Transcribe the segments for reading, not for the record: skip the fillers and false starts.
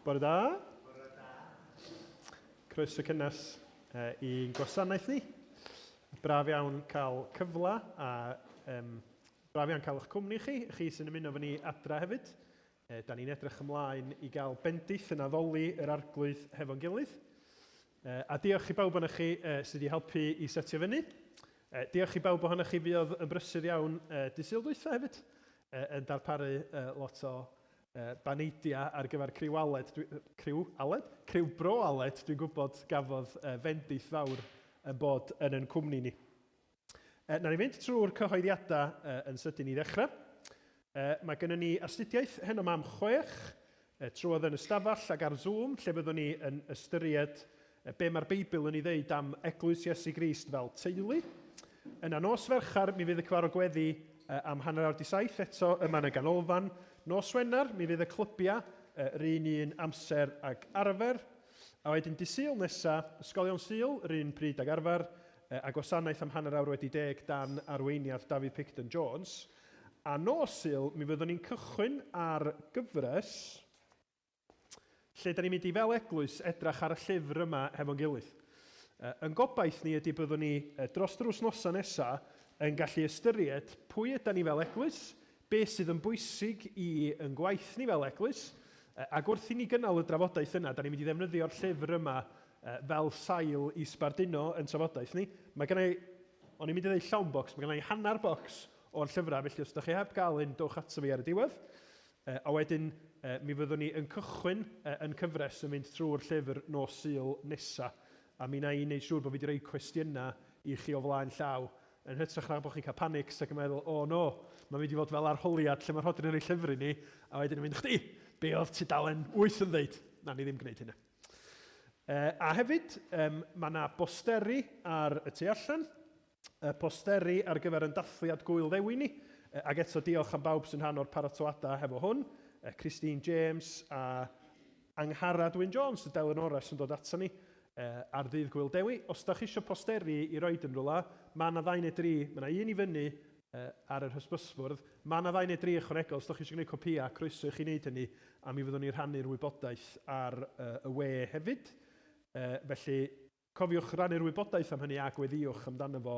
Bore da. Bore da. Croeso cynnes i'n gwasanaeth ni. Braf iawn cael cyfle a um, braf iawn cael eich cwmni chi, chi sy'n ymuno fy ni adra hefyd. E, da ni'n edrych ymlaen i gael bendith yn addoli yr arglwydd hefo'n gilydd. E, a diolch i bawb ohonych chi e, sydd wedi helpu i setio fyny. E, diolch i bawb ohonych chi fuodd yn brysur iawn e, dydd Sul dwytha hefyd, e, yn darparu e, lot o Baneidia ar gyfer criw Aled, dwi, criw Aled? Criw Bro Aled, dwi'n gwybod gafodd fendith fawr yn bod yn yn cwmni ni. Na ni fynd trwy'r cyhoeddiadau yn sydyn i ddechrau. Mae gennym ni astudiaeth heno 'ma am chwech, trwodd yn y stafell ac ar Zoom, lle fyddwn ni yn ystyried Be mae'r Beibl yn ei ddeud am Eglwys Iesu Grist fel teulu? Yna nos Fercher, mi fydd y cyfarfod gweddi am hanner awr di saith eto yma yn y ganolfan. Nos Wener, mi fydd y clybiau yr un un amser ag arfer. A wedyn dy Sul nesa, Ysgolion Sul, yr un pryd ag arfer, a gwasanaeth am hanner awr wedi deg dan arweiniad Dafydd Picton Jones. A nos Sul, mi fyddwn ni'n cychwyn ar gyfres Lle da ni'n mynd i fel eglwys edrach ar y llyfr yma hefo'n gilydd. Yn gobaith ni ydy byddwn ni dros yr wythnosau nesa yn gallu ystyried pwy yda ni fel eglwys, beth sydd yn bwysig i yn gwaith ni fel eglwys, ac wrth i ni gynnal y drafodaeth yna, da ni'n mynd i ddefnyddio'r llyfr yma fel sail i sbarduno yn trafodaeth ni. Mae gennau, o'n i'n mynd i ddeud llawn bocs, mae gennau hanner bocs o'r llyfrau, felly os ydych chi heb gael un, dowch ato fi ar y diwedd. A wedyn mi fyddwn ni yn cychwyn yn cyfres yn mynd trwy'r llyfr nos Sul nesa, a mi wna i wneud siŵr bod fi wedi rhoi cwestiynau i chi o flaen llaw, yn hytrach na bod chi'n cael panics ac yn meddwl, oh no, mae'n mynd i fod fel arholiad lle mae Rhodri'n rhoi llyfr i ni, a wedyn yn mynd, chdi, be oedd tudalen 8 yn ddeud? Na, ni ddim gwneud hynna. A hefyd, um, mae yna bosteri ar y tu allan, y posteri ar gyfer yn dathliad Gŵyl Ddewi ni, ac eto diolch am bawb sy'n rhan o'r paratoadau hefo hwn, Christine James a Angharad Wyn Jones, y delynores sy'n dod ato ni ar ddydd Gŵyl Dewi. Os da chi eisiau posteri i roed yn rhywle, mae yna ddau neu dri, mae yna un i fyny ar yr hysbysfwrdd, mae yna ddau neu dri ychwanegol, os da chi eisiau gwneud copïau, croeso i chi wneud hynny, a mi fyddwn ni'n rhannu'r wybodaeth ar y we hefyd. Felly, Cofiwch rannu'r wybodaeth am hynny a gweddïwch amdano fo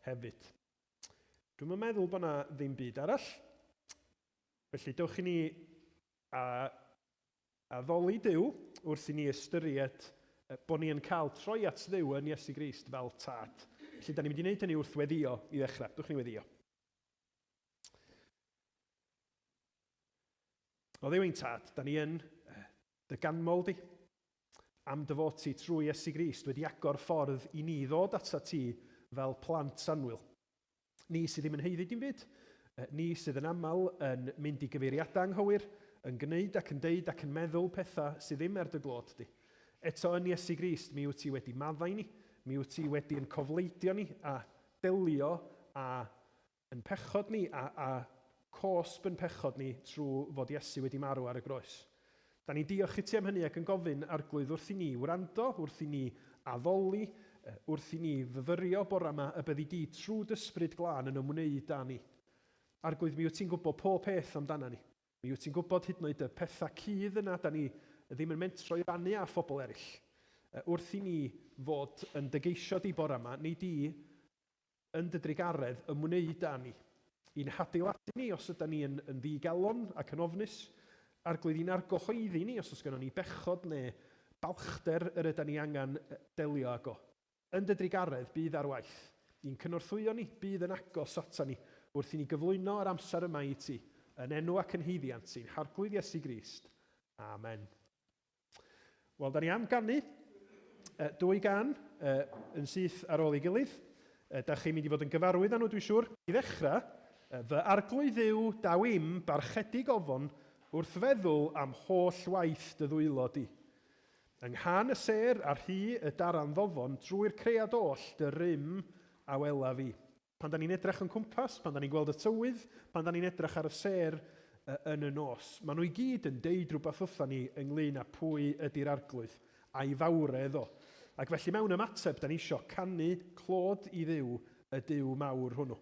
hefyd. Dwi'm yn meddwl bod 'na ddim byd arall. Felly dewch i ni a addoli Duw wrth i ni ystyried bod ni yn cael troi at Dduw yn Iesu Grist fel Tad. Felly da ni'n mynd i wneud hynny wrth weddïo i ddechrau. Dewch i ni weddïo. O Dduw ein Tad, da ni yn dy ganmol di. Am dy fod ti trwy Iesu Grist wedi agor ffordd i ni ddod atat ti fel plant annwyl. Ni sydd ddim yn haeddu dim byd, ni sydd yn aml yn mynd i gyfeiriadau anghywir, yn gwneud ac yn deud ac yn meddwl pethau sydd ddim er dy glod di. Eto yn Iesu Grist mi wyt ti wedi maddau ni, mi wyt ti wedi yn cofleidio ni a delio â Yn pechod ni, a, a cosb yn pechod ni trwy fod Iesu wedi marw ar y groes. Da ni'n diolch i ti am hynny ac yn gofyn, Arglwydd, wrth i ni wrando, wrth i ni addoli, wrth i ni fyfyrio bore yma, y byddi di trwy d'Ysbryd Glân yn ymwneud â ni. Arglwydd, mi wyt ti'n gwybod pob peth amdana ni. Mi wyt ti'n gwybod hyd yn oed y pethau cudd yna da ni ddim yn mentro i rannu â phobl eraill. Wrth i ni fod yn dy geisio di bore yma, nei di yn dy drugaredd ymwneud â ni, i'n hadeiladu ni os ydan ni yn, yn ddi-galon ac yn ofnus, Arglwydd, i'n argyhoeddi ni os oes gynnon ni bechod neu balchder yr ydan ni angen delio ag o. Yn dy drugaredd, bydd ar waith. I'n cynorthwyo ni, bydd yn agos ata ni, wrth i ni gyflwyno yr amser yma i ti, yn enw ac yn haeddiant ein Harglwydd Iesu Grist. Amen. Wel, da ni am ganu dwy gan yn syth ar ôl ei gilydd. Da chi'n mynd i fod yn gyfarwydd â nhw, dwi'n siŵr. I ddechrau, fy arglwydd Dduw, daw im barchedig ofon wrth feddwl am holl waith dy ddwylo di. Yng nghân y sêr a rhu y daran ddofon drwy'r cread oll dy rym a welaf fi. Pan da ni'n edrych o'n cwmpas, pan da ni'n gweld y tywydd, pan da ni'n edrych ar y sêr yn y nos, maen nhw i gyd yn deud rhywbeth wrtha ni ynglyn â pwy ydy'r Arglwydd, a'i fawredd o. Ac felly mewn ymateb, da ni isio canu clod i Dduw, y Duw mawr hwnnw.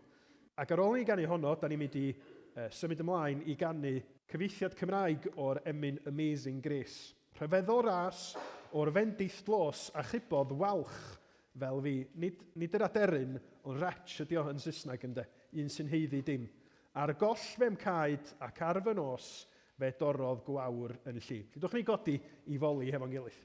Ac ar ôl i ni ganu honno, da ni'n mynd i symud ymlaen i ganu cyfieithiad Cymraeg o'r emyn Amazing Grace. Rhyfeddol ras o'r fendith dlos achubodd walch fel fi. Nid, nid yr aderyn, ond wretch ydi o yn Saesneg ynde, un sy'n haeddu dim. Ar goll fe'm caed ac ar fy nos fe dorrodd gwawr yn lli. Lludwch ni godi i foli hefo'n gilydd.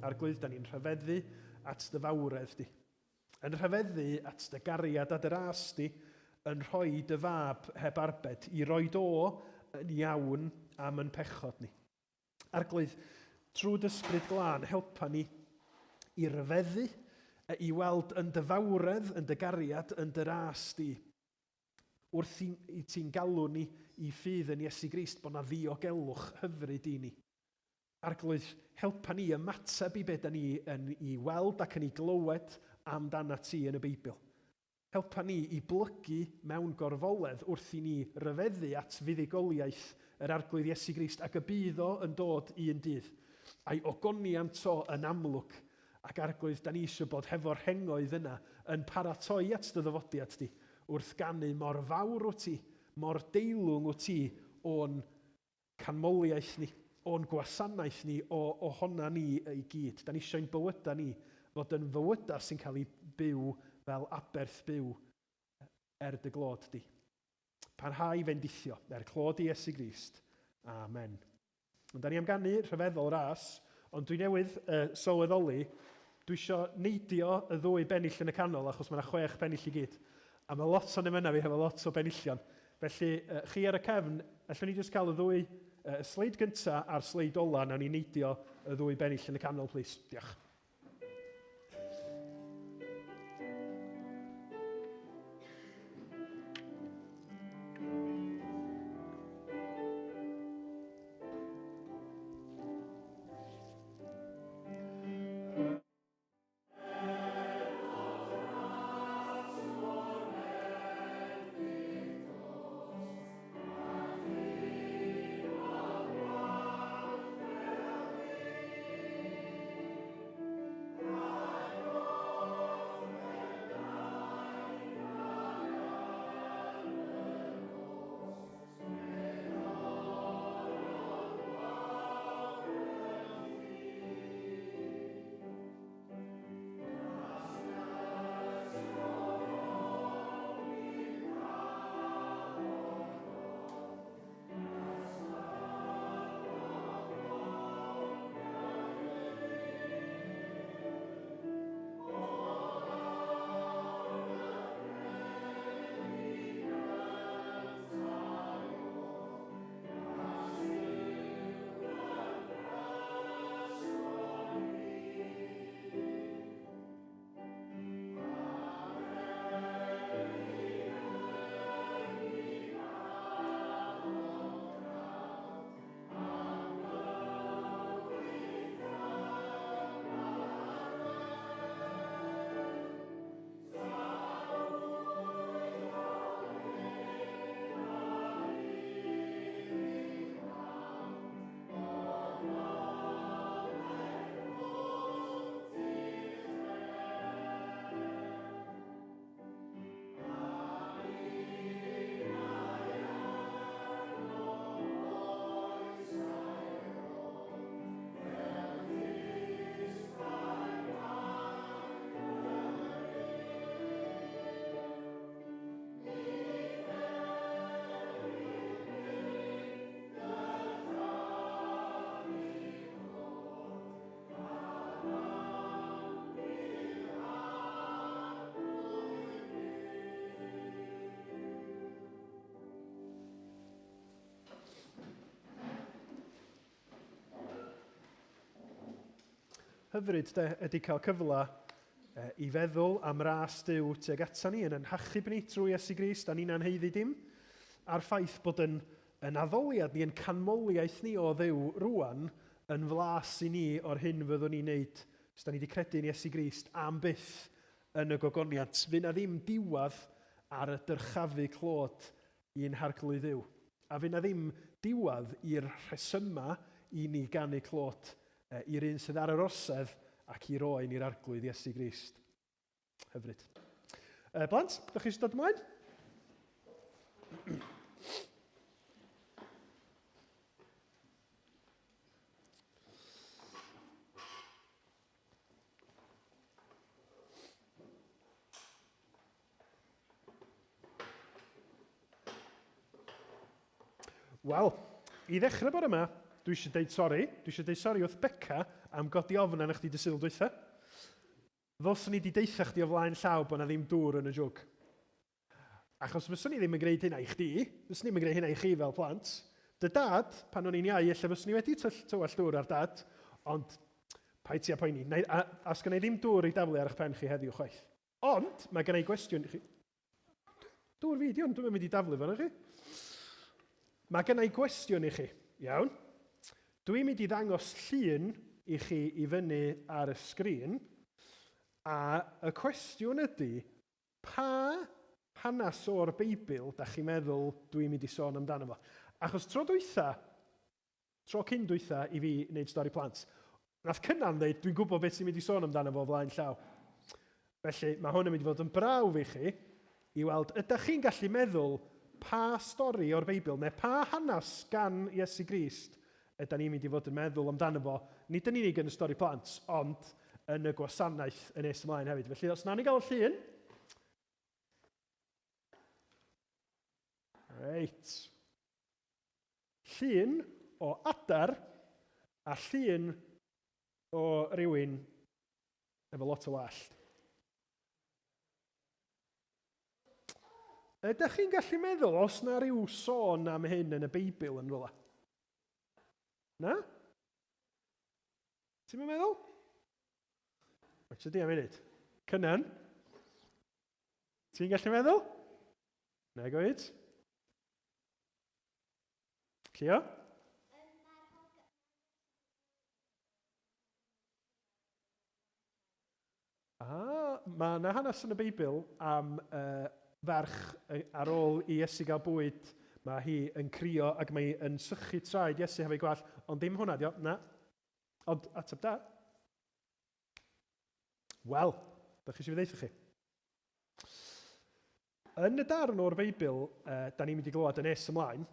Arglwydd, da ni'n rhyfeddu at dy fawredd di. Yn rhyfeddu at dy gariad a dy ras di, yn rhoi dy fab heb arbed, i roid o yn iawn am yn pechod ni. Arglwydd, trwy dy Ysbryd Glân, helpa ni i ryfeddu, i weld yn dy fawredd, yn dy gariad, yn dy ras di. Wrth i, i ti'n galw ni i ffydd yn Iesu Grist bod 'na ddiogelwch hyfryd i ni. Arglwydd, helpa ni ymateb i be da ni yn i weld ac yn i glywed amdanat ti yn y Beibl. Helpa ni i blygu mewn gorfoledd wrth i ni ryfeddu at fuddugoliaeth yr Arglwydd Iesu Grist ac y bydd o yn dod un dydd, a'i ogoniant o yn amlwg. Ac Arglwydd, da ni eisiau bod hefo'r rhengoedd yna yn paratoi at dy ddyfodiad di, wrth ganu mor fawr wyt ti, mor deilwng wyt ti o'n canmoliaeth ni, o'n gwasanaeth ni, o ohona ni i gyd. Da ni eisiau ein bywydau ni fod yn fywydau sy'n cael eu byw fel aberth byw er dy glod di. Parhau i fendithio, er clod i Iesu Grist. Amen. Ond da ni am ganu rhyfeddol ras, ond dwi newydd uh, sylweddoli, dwi eisiau neidio y ddwy bennill yn y canol, achos mae yna chwech pennill i gyd. A mae lot o nemynau fi hefo lot o benillion. Felly, uh, chi ar y cefn, allwn ni jyst cael y ddwy, uh, y sleid gynta a'r sleid ola, nawn ni neidio y ddwy bennill yn y canol, plis. Diolch. Hyfryd de ydy cael cyfle i feddwl am ras Duw tuag ata ni yn ein hachub ni trwy Iesu Grist a ni'n anhaeddu dim, a'r ffaith bod yn, yn addoliad ni, yn canmoliaeth ni o Dduw rwan yn flas i ni o'r hyn fyddwn ni'n neud os da ni wedi credu yn Iesu Grist am byth yn y gogoniant. Fydd na ddim diwedd ar y dyrchafu clod i'n Harglwydd Dduw. A fydd 'na ddim diwedd i'r rhesymau i ni ganu clod i'r un sydd ar yr orsedd ac i'r oen i'r Arglwydd Iesu Grist. Hyfryd. Blant, ydych chi eisiau dod ymlaen? Wel, i ddechrau bore yma, dwi eisiau deud sori. Dwi eisiau deud sori wrth Beca am godi ofn arna chdi dy Sul dwytha. Ddylswn i 'di deutha chdi o flaen llaw bod 'na ddim dŵr yn y jwg. Achos fyswn i ddim yn gwneud hynna i chdi, fyswn i ddim yn gwneud hynna i chi fel plant. Dy dad, pan o'n i'n iau, ella fyswn i wedi tywallt dŵr ar dad, ond paid ti â poeni. Na, a, a sgynna i ddim dŵr i daflu ar eich pen chi heddiw chwaith. Ond, mae gen i gwestiwn i chi. Dŵr fi, di hwn, dwi'n mynd i daflu fo chi. Mae gen i gwestiwn i chi, iawn? Dwi'n mynd i ddangos llun i chi i fyny ar y sgrin, a y cwestiwn ydy, pa hanes o'r Beibl da chi'n meddwl dwi'n mynd i sôn amdano fo? Achos tro dwytha, Tro cyn dwytha i fi wneud stori plant, nath Cynan ddeud, dwi'n gwybod beth ti'n mynd i sôn amdano fo o flaen llaw. Felly, mae hwn yn mynd i fod yn brawf i chi i weld ydych chi'n gallu meddwl pa stori o'r Beibl neu pa hanes gan Iesu Grist ydy ni'n mynd i fod yn meddwl amdano fo, nid yn unig yn y stori plant, ond yn y gwasanaeth yn nes ymlaen hefyd. Felly, os nawn ni gael y llun. Reit. Llun o adar a llun o rywun efo lot o wallt. Ydych chi'n gallu meddwl os na rhyw sôn am hyn yn y Beibl yn rhywle? Na? Ti'n meddwl? Wyt ti am munud. Cynan? Ti'n gallu meddwl? Nag oed? Llio? Ah, mae yna hanes yn y Beibl am uh, ferch ar ôl i Iesu gael bwyd, mae hi yn crio ac mae hi yn sychu traed Iesu hefo'i gwallt, ond dim hwnna, dio, na. Ond ateb da. Wel, da chi eisiau fi ddeutha chi? Yn y darn o'r Beibl uh, da ni'n mynd i glywed yn nes ymlaen,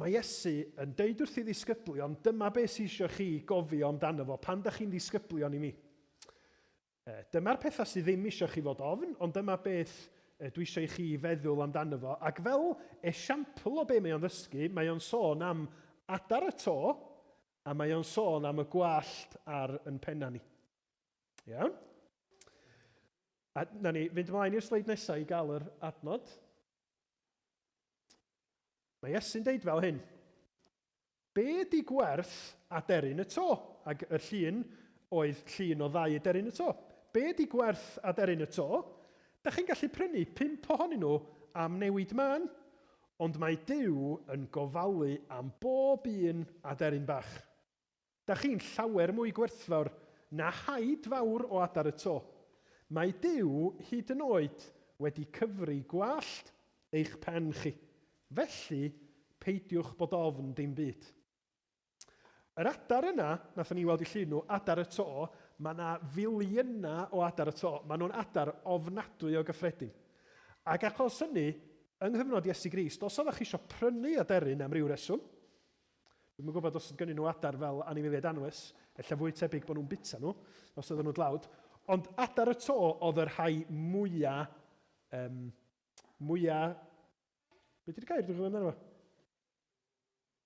mae Iesu yn deud wrth ei ddisgyblion, dyma beth sydd eisiau chi gofio amdano fo pan da chi'n ddisgyblion i mi. Dyma'r pethau sydd ddim eisiau chi fod ofn, ond dyma beth dwi eisiau i chi feddwl amdano fo. Ac fel esiampl o be mae o'n ddysgu, mae o'n sôn am adar y to, a mae o'n sôn am y gwallt ar yn penna ni. Iawn? A na ni fynd ymlaen i'r sleid nesaf i gael yr adnod. Mae Iesu'n deud fel hyn. Be di gwerth aderyn y to? Ac y llun oedd llun o ddau aderyn y to. Be di gwerth aderyn y to? Da chi'n gallu prynu pump ohonyn nhw am newid mân, ond mae Duw yn gofalu am bob un aderyn bach. Da chi'n llawer mwy gwerthfawr na haid fawr o adar y to. Mae Duw hyd yn oed wedi cyfri gwallt eich pen chi. Felly, peidiwch bod ofn dim byd. Yr adar yna, nathon ni weld eu llun nhw, adar y to, mae yna filiynau o adar y to. Maen nhw'n adar ofnadwy o gyffredin. Ac achos hynny, yng nghyfnod Iesu Grist, os oeddech chi eisiau prynu aderyn am ryw reswm, Dwi'm yn gwybod os oedd gennyn nhw adar fel anifeiliaid anwes, ella fwy tebyg bod nhw'n bita nhw, os oedden nhw'n dlawd. Ond adar y to oedd y rhai mwya, um, mwya, be di'r gair dwi'n chwilio amdano fo?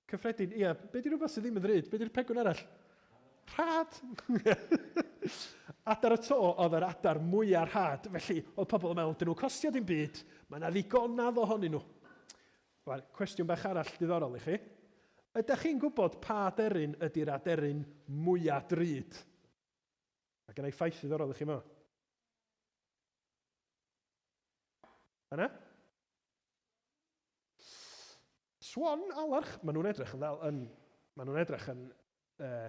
Cyffredin, ia, be di rhywbeth sydd ddim yn ddrud? Be di'r pegwn arall? Rhad! adar y to oedd yr adar mwyaf rhad, felly oedd pobl yn meddwl, dyn nhw'n costio dim byd, mae yna ddigonadd ohonyn nhw. Wel, cwestiwn bach arall diddorol i chi. Ydych chi'n gwybod pa aderyn ydy'r aderyn mwya drud? Mae gen i ffaith ddiddorol i chi yma. Yna? Swan alarch, maen nhw'n edrych yn ddel, yn, maen nhw'n edrych yn uh,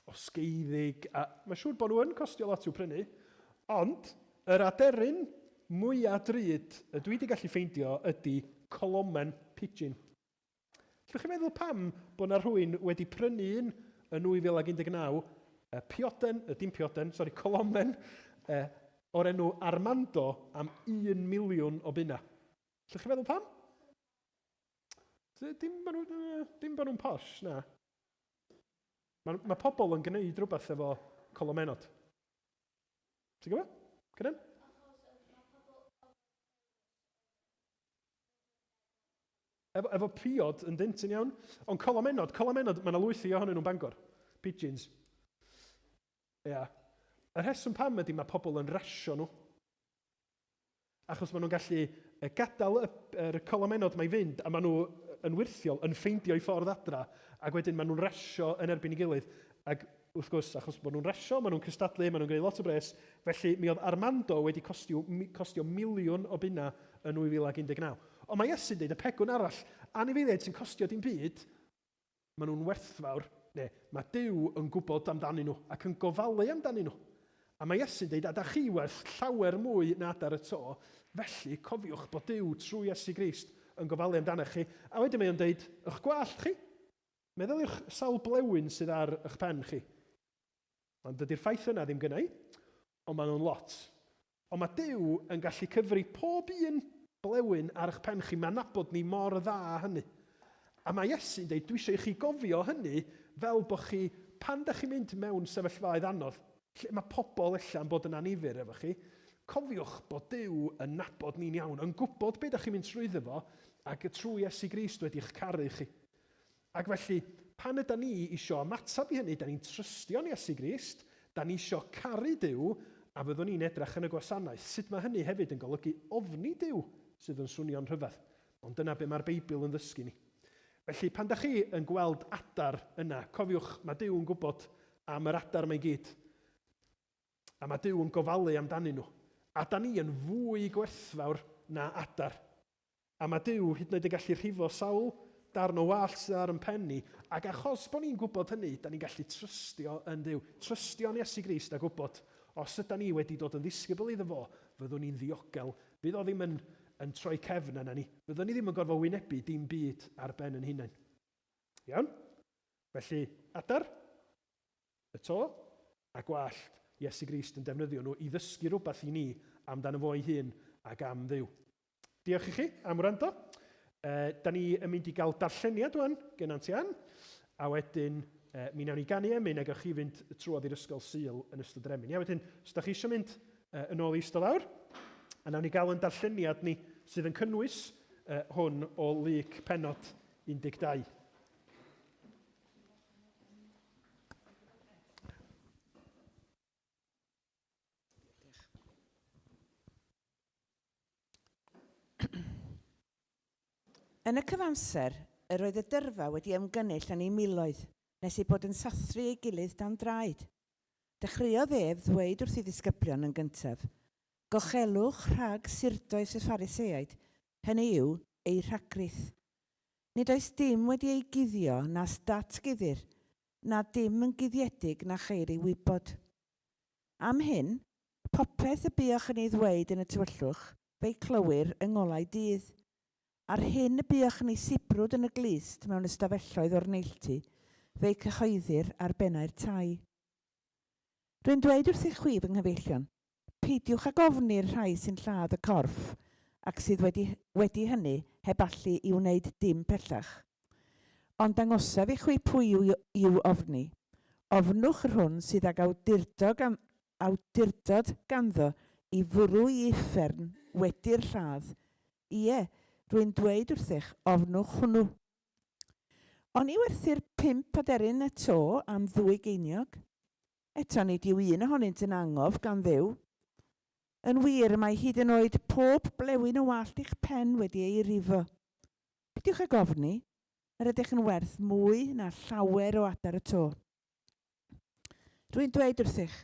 osgeiddig, a mae'n siŵr bod nhw yn costio lot i'w prynu, ond yr aderyn mwyaf drud y dwi wedi gallu ffeindio ydy colomen pigeon. Llwch chi meddwl pam bod na rhywun wedi prynu un yn 2019, y pioden, y dim pioden, sori, colomen, uh, o'r enw Armando am 1 miliwn o bunna. Llwch chi feddwl pam? Dim bod nhw, dim bod nhw'n posh, na. Mae, mae pobl yn gwneud rhywbeth efo colomenod. Ti'n gwybod? Cynan? Efo, efo priod yn dynt yn iawn. Ond colomenod, colomenod, mae yna lwythi ohonyn nhw'n Bangor. Pigeons. Ia. Yeah. Y rheswm pam ydy mae pobl yn rasio nhw. Achos maen nhw'n gallu gadael y, yr colomenod mae i fynd, a maen nhw yn wyrthiol yn ffeindio'i ffordd adra, ac wedyn maen nhw'n rasio yn erbyn ei gilydd. Ac wrth gwrs, achos bod nhw'n rasio, maen nhw'n cystadlu, maen nhw'n gwneud lot o bres, felly mi oedd Armando wedi costio, costio miliwn o bunna yn 2019. Ond mae Iesu'n deud y pegwn arall, anifeiliaid sy'n costio dim byd, Maen nhw'n werthfawr, neu mae Duw yn gwybod amdanyn nhw ac yn gofalu amdanyn nhw. A mae Iesu'n deud, a da chi werth llawer mwy na adar y to, felly cofiwch bod Duw trwy Iesu Grist yn gofalu amdanoch chi. A wedyn mae o'n deud, ych gwallt chi. Meddyliwch sawl blewyn sydd ar eich pen chi. Ond dydy'r ffaith yna ddim gynna i, ond maen nhw'n lot. Ond mae Duw yn gallu cyfri pob un blewyn ar eich pen chi, mae'n nabod ni mor dda hynny. A mae Iesu'n dweud, dwi eisiau i chi gofio hynny fel bod chi, pan da chi'n mynd mewn sefyllfaoedd anodd, lle mae pobl ella yn bod yn annifyr efo chi, cofiwch bod Duw yn nabod ni'n iawn, yn gwybod be da chi'n mynd trwyddo fo, ac trwy Iesu Grist wedi'ch caru chi. Ac felly, pan ydan ni isio ymateb i hynny, da ni'n trystio yn Iesu Grist, da ni isio caru Duw, a fyddwn ni'n edrach yn y gwasanaeth sut mae hynny hefyd yn golygu ofni Duw, sydd yn swnio'n rhyfedd. Ond dyna be mae'r Beibl yn ddysgu ni. Felly, pan da chi yn gweld adar yna, cofiwch, mae Duw yn gwybod am yr adar yma i gyd. A mae Duw yn gofalu amdanyn nhw. A da ni yn fwy gwerthfawr na adar. A mae Duw hyd yn oed yn gallu rhifo sawl darn o wallt sydd ar yn pen ni, ac achos bod ni'n gwybod hynny, da ni'n gallu trystio yn Dduw. Trystio yn Iesu Grist a gwybod, os yda ni wedi dod yn ddisgybl iddo fo, fyddwn ni'n ddiogel. Fydd o ddim yn, yn troi cefn arna ni. Fyddwn ni ddim yn gorfod wynebu dim byd ar ben yn hunain. Iawn? Felly, adar, y to, a gwallt, Iesu Grist yn defnyddio nhw i ddysgu rhywbeth i ni amdano fo'i hun ac am Dduw. Diolch i chi am wrando. Uh, da ni yn mynd i gael darlleniad wan gen Auntie Ann, a wedyn uh, mi nawn ni ganu emyn a gewch chi fynd trwodd i'r ysgol Sul yn ystod yr emyn. Ia, wedyn, os da chi eisiau mynd uh, yn ôl i eistedd lawr, a nawn ni gael yn darlleniad ni sydd yn cynnwys uh, hwn o Luc pennod 12. Yn y cyfamser, yr oedd y dyrfa wedi ymgynnull yn ei miloedd, nes eu bod yn sathru ei gilydd dan draed. Dechreuodd ef ddweud wrth ei ddisgyblion yn gyntaf, Gochelwch rhag surdoes y Phariseaid, hynny yw, eu rhagrith. Nid oes dim wedi ei guddio nas datguddir, na dim yn guddiedig na cheir ei wybod. Am hyn, popeth y buoch yn ei ddweud yn y tywyllwch, fe'i clywir yng ngolau dydd. A'r hyn y buoch yn ei sibrwd yn y glust mewn ystafelloedd o'r neilltu, fe'i cyhoeddir ar bennau'r tai. Rwy'n dweud wrthych chwi, fy nghyfeillion, peidiwch ag ofni'r rhai sy'n lladd y corff, ac sydd wedi, wedi hynny, heb allu i wneud dim pellach. Ond dangosaf i chwi pwy yw i'w ofni. Ofnwch yr hwn sydd ag awdurdod gan, awdurdod ganddo i fwrw i uffern wedi'r lladd, ie, rwy'n dweud wrthych, ofnwch hwnnw. Oni werthir pump aderyn y to am ddwy geiniog? Eto nid yw un ohonynt yn angof gan Dduw. Yn wir, mae hyd yn oed pob blewyn o wallt eich pen wedi ei rifo. Peidiwch ag ofni, yr ydych yn werth mwy na llawer o adar y to. Rwy'n dweud wrthych,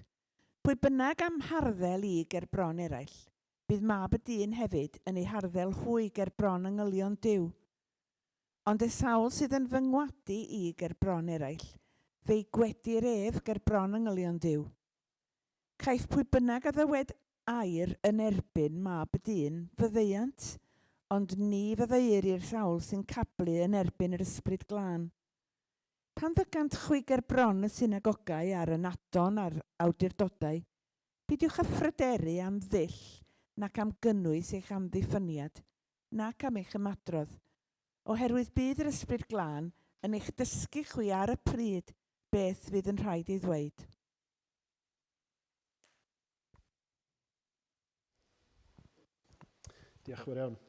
pwy bynnag am harddel i ger bron eraill, bydd Mab y Dyn hefyd yn eu harddel hwy ger bron angylion Duw. Ond y sawl sydd yn fy ngwadu i ger bron eraill, fe'i gwedir ef ger bron angylion Duw. Caiff pwy bynnag a ddywed air yn erbyn Mab y Dyn faddeuant, ond ni faddeuir i'r sawl sy'n cablu yn erbyn yr Ysbryd Glân. Pan ddygant chwi ger bron y synagogau a'r ynadon a'r awdurdodau, peidiwch â phryderu am ddull nac am gynnwys eich amddiffyniad, nac am eich ymadrodd, oherwydd bydd yr Ysbryd Glân yn eich dysgu chwi ar y pryd beth fydd yn rhaid ei ddweud. Diolch yn fawr iawn.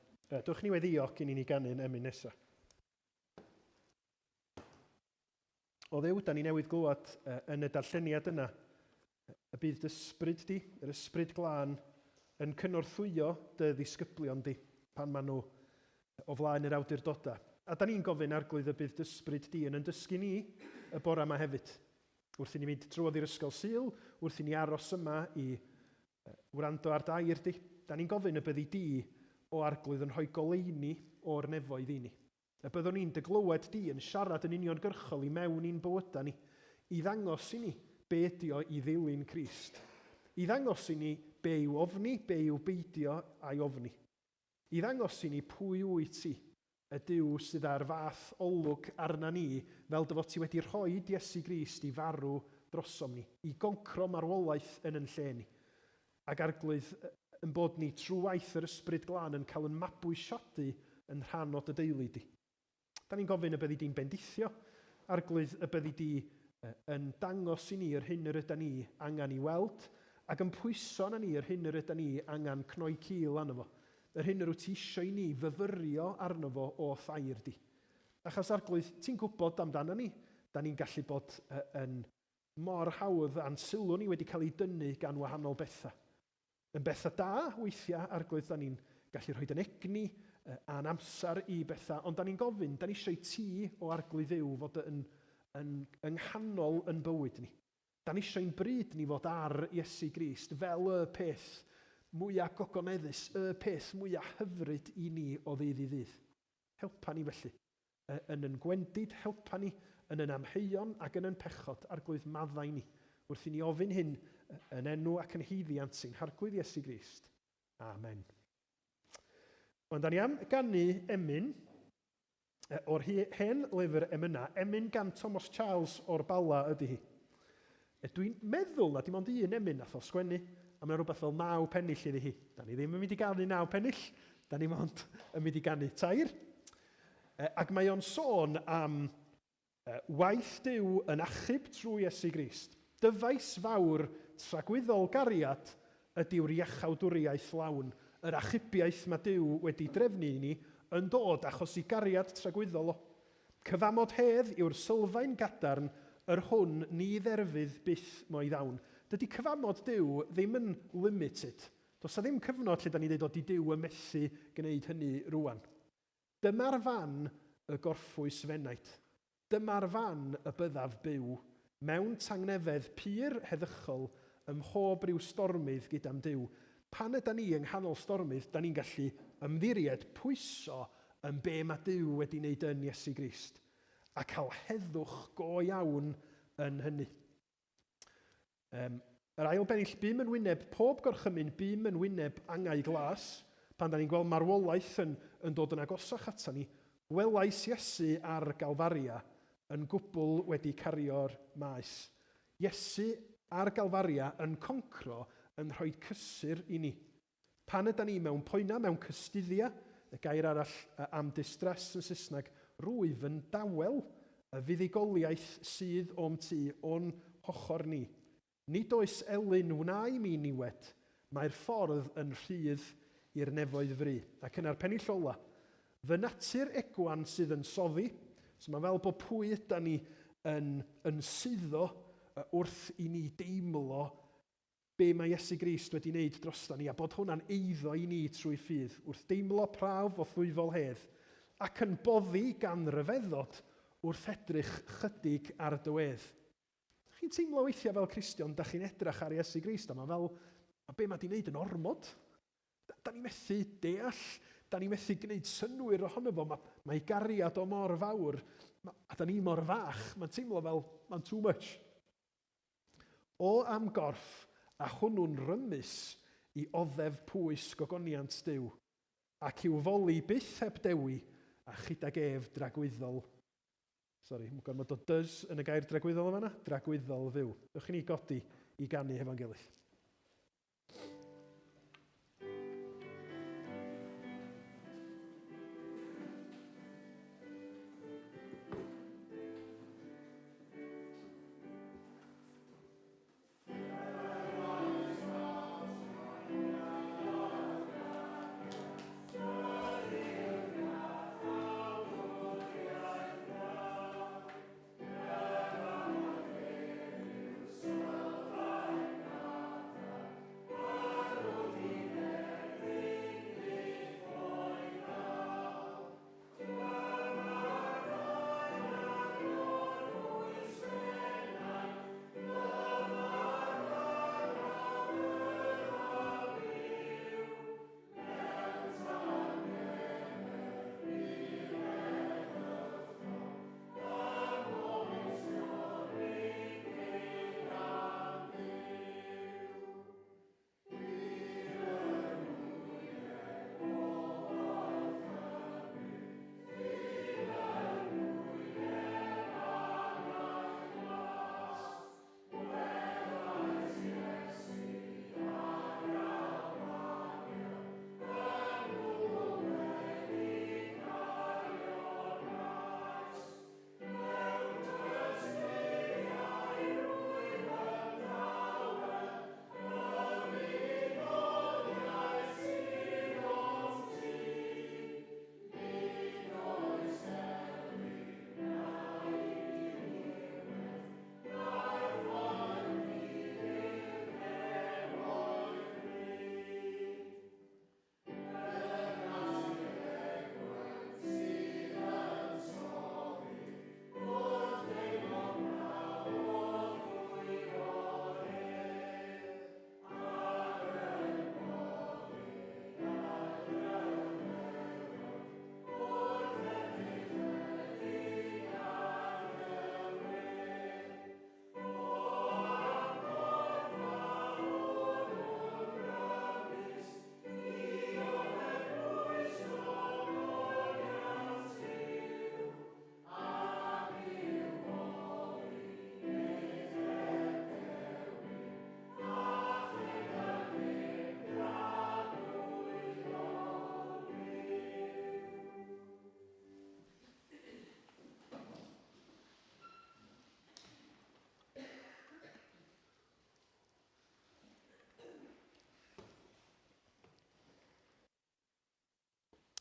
Dwch ni weddio cyn i ni ganu'n emyn nesaf. O Dduw, da ni newydd glywed yn y darlleniad yna y bydd dy ysbryd di, yr ysbryd glân, yn cynorthwyo dy ddisgyblion di pan maen nhw o flaen yr awdurdodau. A da ni'n gofyn, Arglwydd, y bydd dy ysbryd di yn yn dysgu ni y bore yma hefyd. Wrth i ni mynd trwodd i'r ysgol Sul, wrth i ni aros yma i wrando ar dair di, da ni'n gofyn y byddi di o Arglwydd yn rhoi goleuni o'r nefoedd i ni. Y byddwn ni'n dy glywed di yn siarad yn uniongyrchol i mewn i'n bywydau ni, i ddangos i ni be ydi o i ddilyn Crist. I ddangos i ni be yw ofni, be yw beidio a'i ofni. I ddangos i ni pwy wyt ti, y Duw sydd â'r fath olwg arna ni fel dy fod ti wedi rhoid Iesu Grist i farw drosom ni, i goncro marwolaeth yn yn lle ni. Ac Arglwydd, yn bod ni trwy waith yr Ysbryd Glân yn cael yn mabwysiadu yn rhan o dy deulu di. Da ni'n gofyn y byddi di'n bendithio, Arglwydd, y byddi di yn dangos i ni yr hyn yr yda ni angen i weld, ac yn pwyso arna ni yr hyn yr yda ni angen cnoi cil arno fo, yr hyn yr wyt ti isio i ni fyfyrio arno fo o'th air di. Achos, Arglwydd, ti'n gwybod amdano ni, da ni'n gallu bod yn mor hawdd a'n sylw ni wedi cael ei dynnu gan wahanol bethau. Yn bethau da, weithiau, Arglwydd, da ni'n gallu rhoi yn egni a'n amser i bethau, ond da ni'n gofyn, da ni eisiau i ti, o Arglwydd Dduw, fod yn, yn, yng nghanol yn bywyd ni. Da ni eisiau i'n bryd ni fod ar Iesu Grist fel y peth mwyaf gogoneddus, y peth mwyaf hyfryd i ni o ddydd i ddydd. Helpa ni felly. Yn yn gwendid, helpa ni yn yn amheuon ac yn yn pechod, Arglwydd maddau ni, wrth i ni ofyn hyn yn enw ac yn haeddiant ein Harglwydd Iesu Grist. Amen. Ond da ni am ganu emyn o'r hen lyfr emynau, emyn gan Thomas Charles o'r Bala ydy hi. Dwi'n meddwl na dim ond un emyn nath o sgwennu, a mae 'na rhywbeth fel naw pennill iddi hi. Da ni ddim yn mynd i ganu naw pennill, da ni mond yn mynd i ganu tair. Ac mae o'n sôn am waith Duw yn achub trwy Iesu Grist. Dyfais fawr tragwyddol gariad ydyw'r iachawdwriaeth lawn, yr achubiaeth mae Duw wedi drefnu i ni yn dod achos i gariad tragwyddol o. Cyfamod hedd yw'r sylfaen gadarn yr hwn ni dderfydd byth mo'i ddawn. Dydy cyfamod Duw ddim yn limited. Does 'na ddim cyfnod lle 'da ni'n deud o 'di Duw yn methu gwneud hynny rŵan. Dyma'r fan y gorffwys f'enaid. Dyma'r fan y byddaf byw, mewn tangnefedd pur heddychol ym mhob rhyw stormydd gyda'm Duw. Pan ydan ni yng nghanol stormydd, 'dan ni'n gallu ymddiried, pwyso yn be mae Duw wedi wneud yn Iesu Grist, a cael heddwch go iawn yn hynny. Um, yr ail bennill, bum yn wyneb pob gorchymyn, bum yn wyneb angau glas, pan da ni'n gweld marwolaeth yn, yn dod yn agosach ata ni, gwelais Iesu ar Galfaria yn gwbl wedi cario'r maes. Iesu ar Galfaria yn concro yn rhoi cysur i ni. Pan ydan ni mewn poenau, mewn cystuddia, y gair arall am distress yn Saesneg, rwyf yn dawel, y fuddugoliaeth sydd o'm tu, o'n hochr ni. Nid oes elyn wna i mi niwed, mae'r ffordd yn rhydd i'r nefoedd fry. Ac yna'r pennill ola, fy natur egwan sydd yn soddi, so mae fel bod pwy ydan ni yn, yn suddo wrth i ni deimlo be mae Iesu Grist wedi wneud droston ni, a bod hwnna'n eiddo i ni trwy ffydd, wrth deimlo prawf o ddwyfol hedd, ac yn boddi gan ryfeddod wrth edrych chydig ar dy wedd. Chi'n teimlo weithiau fel Cristion, da chi'n edrach ar Iesu Grist, a mae fel, a be mae di wneud yn ormod. Da, da ni methu deall, da ni methu gwneud synnwyr ohono fo, mae, mae gariad o mor fawr, ma, a da ni mor fach, mae'n teimlo fel, mae'n too much. O am gorff, a hwnnw'n rymus i oddef pwys gogoniant Duw, ac i'w foli byth heb dewi, a chydag ef dragwyddol Sori, mae'n gormod o does yn y gair dragwyddol yn fanna. Dragwyddol fyw. Dewch i ni godi i ganu hefo'n gilydd.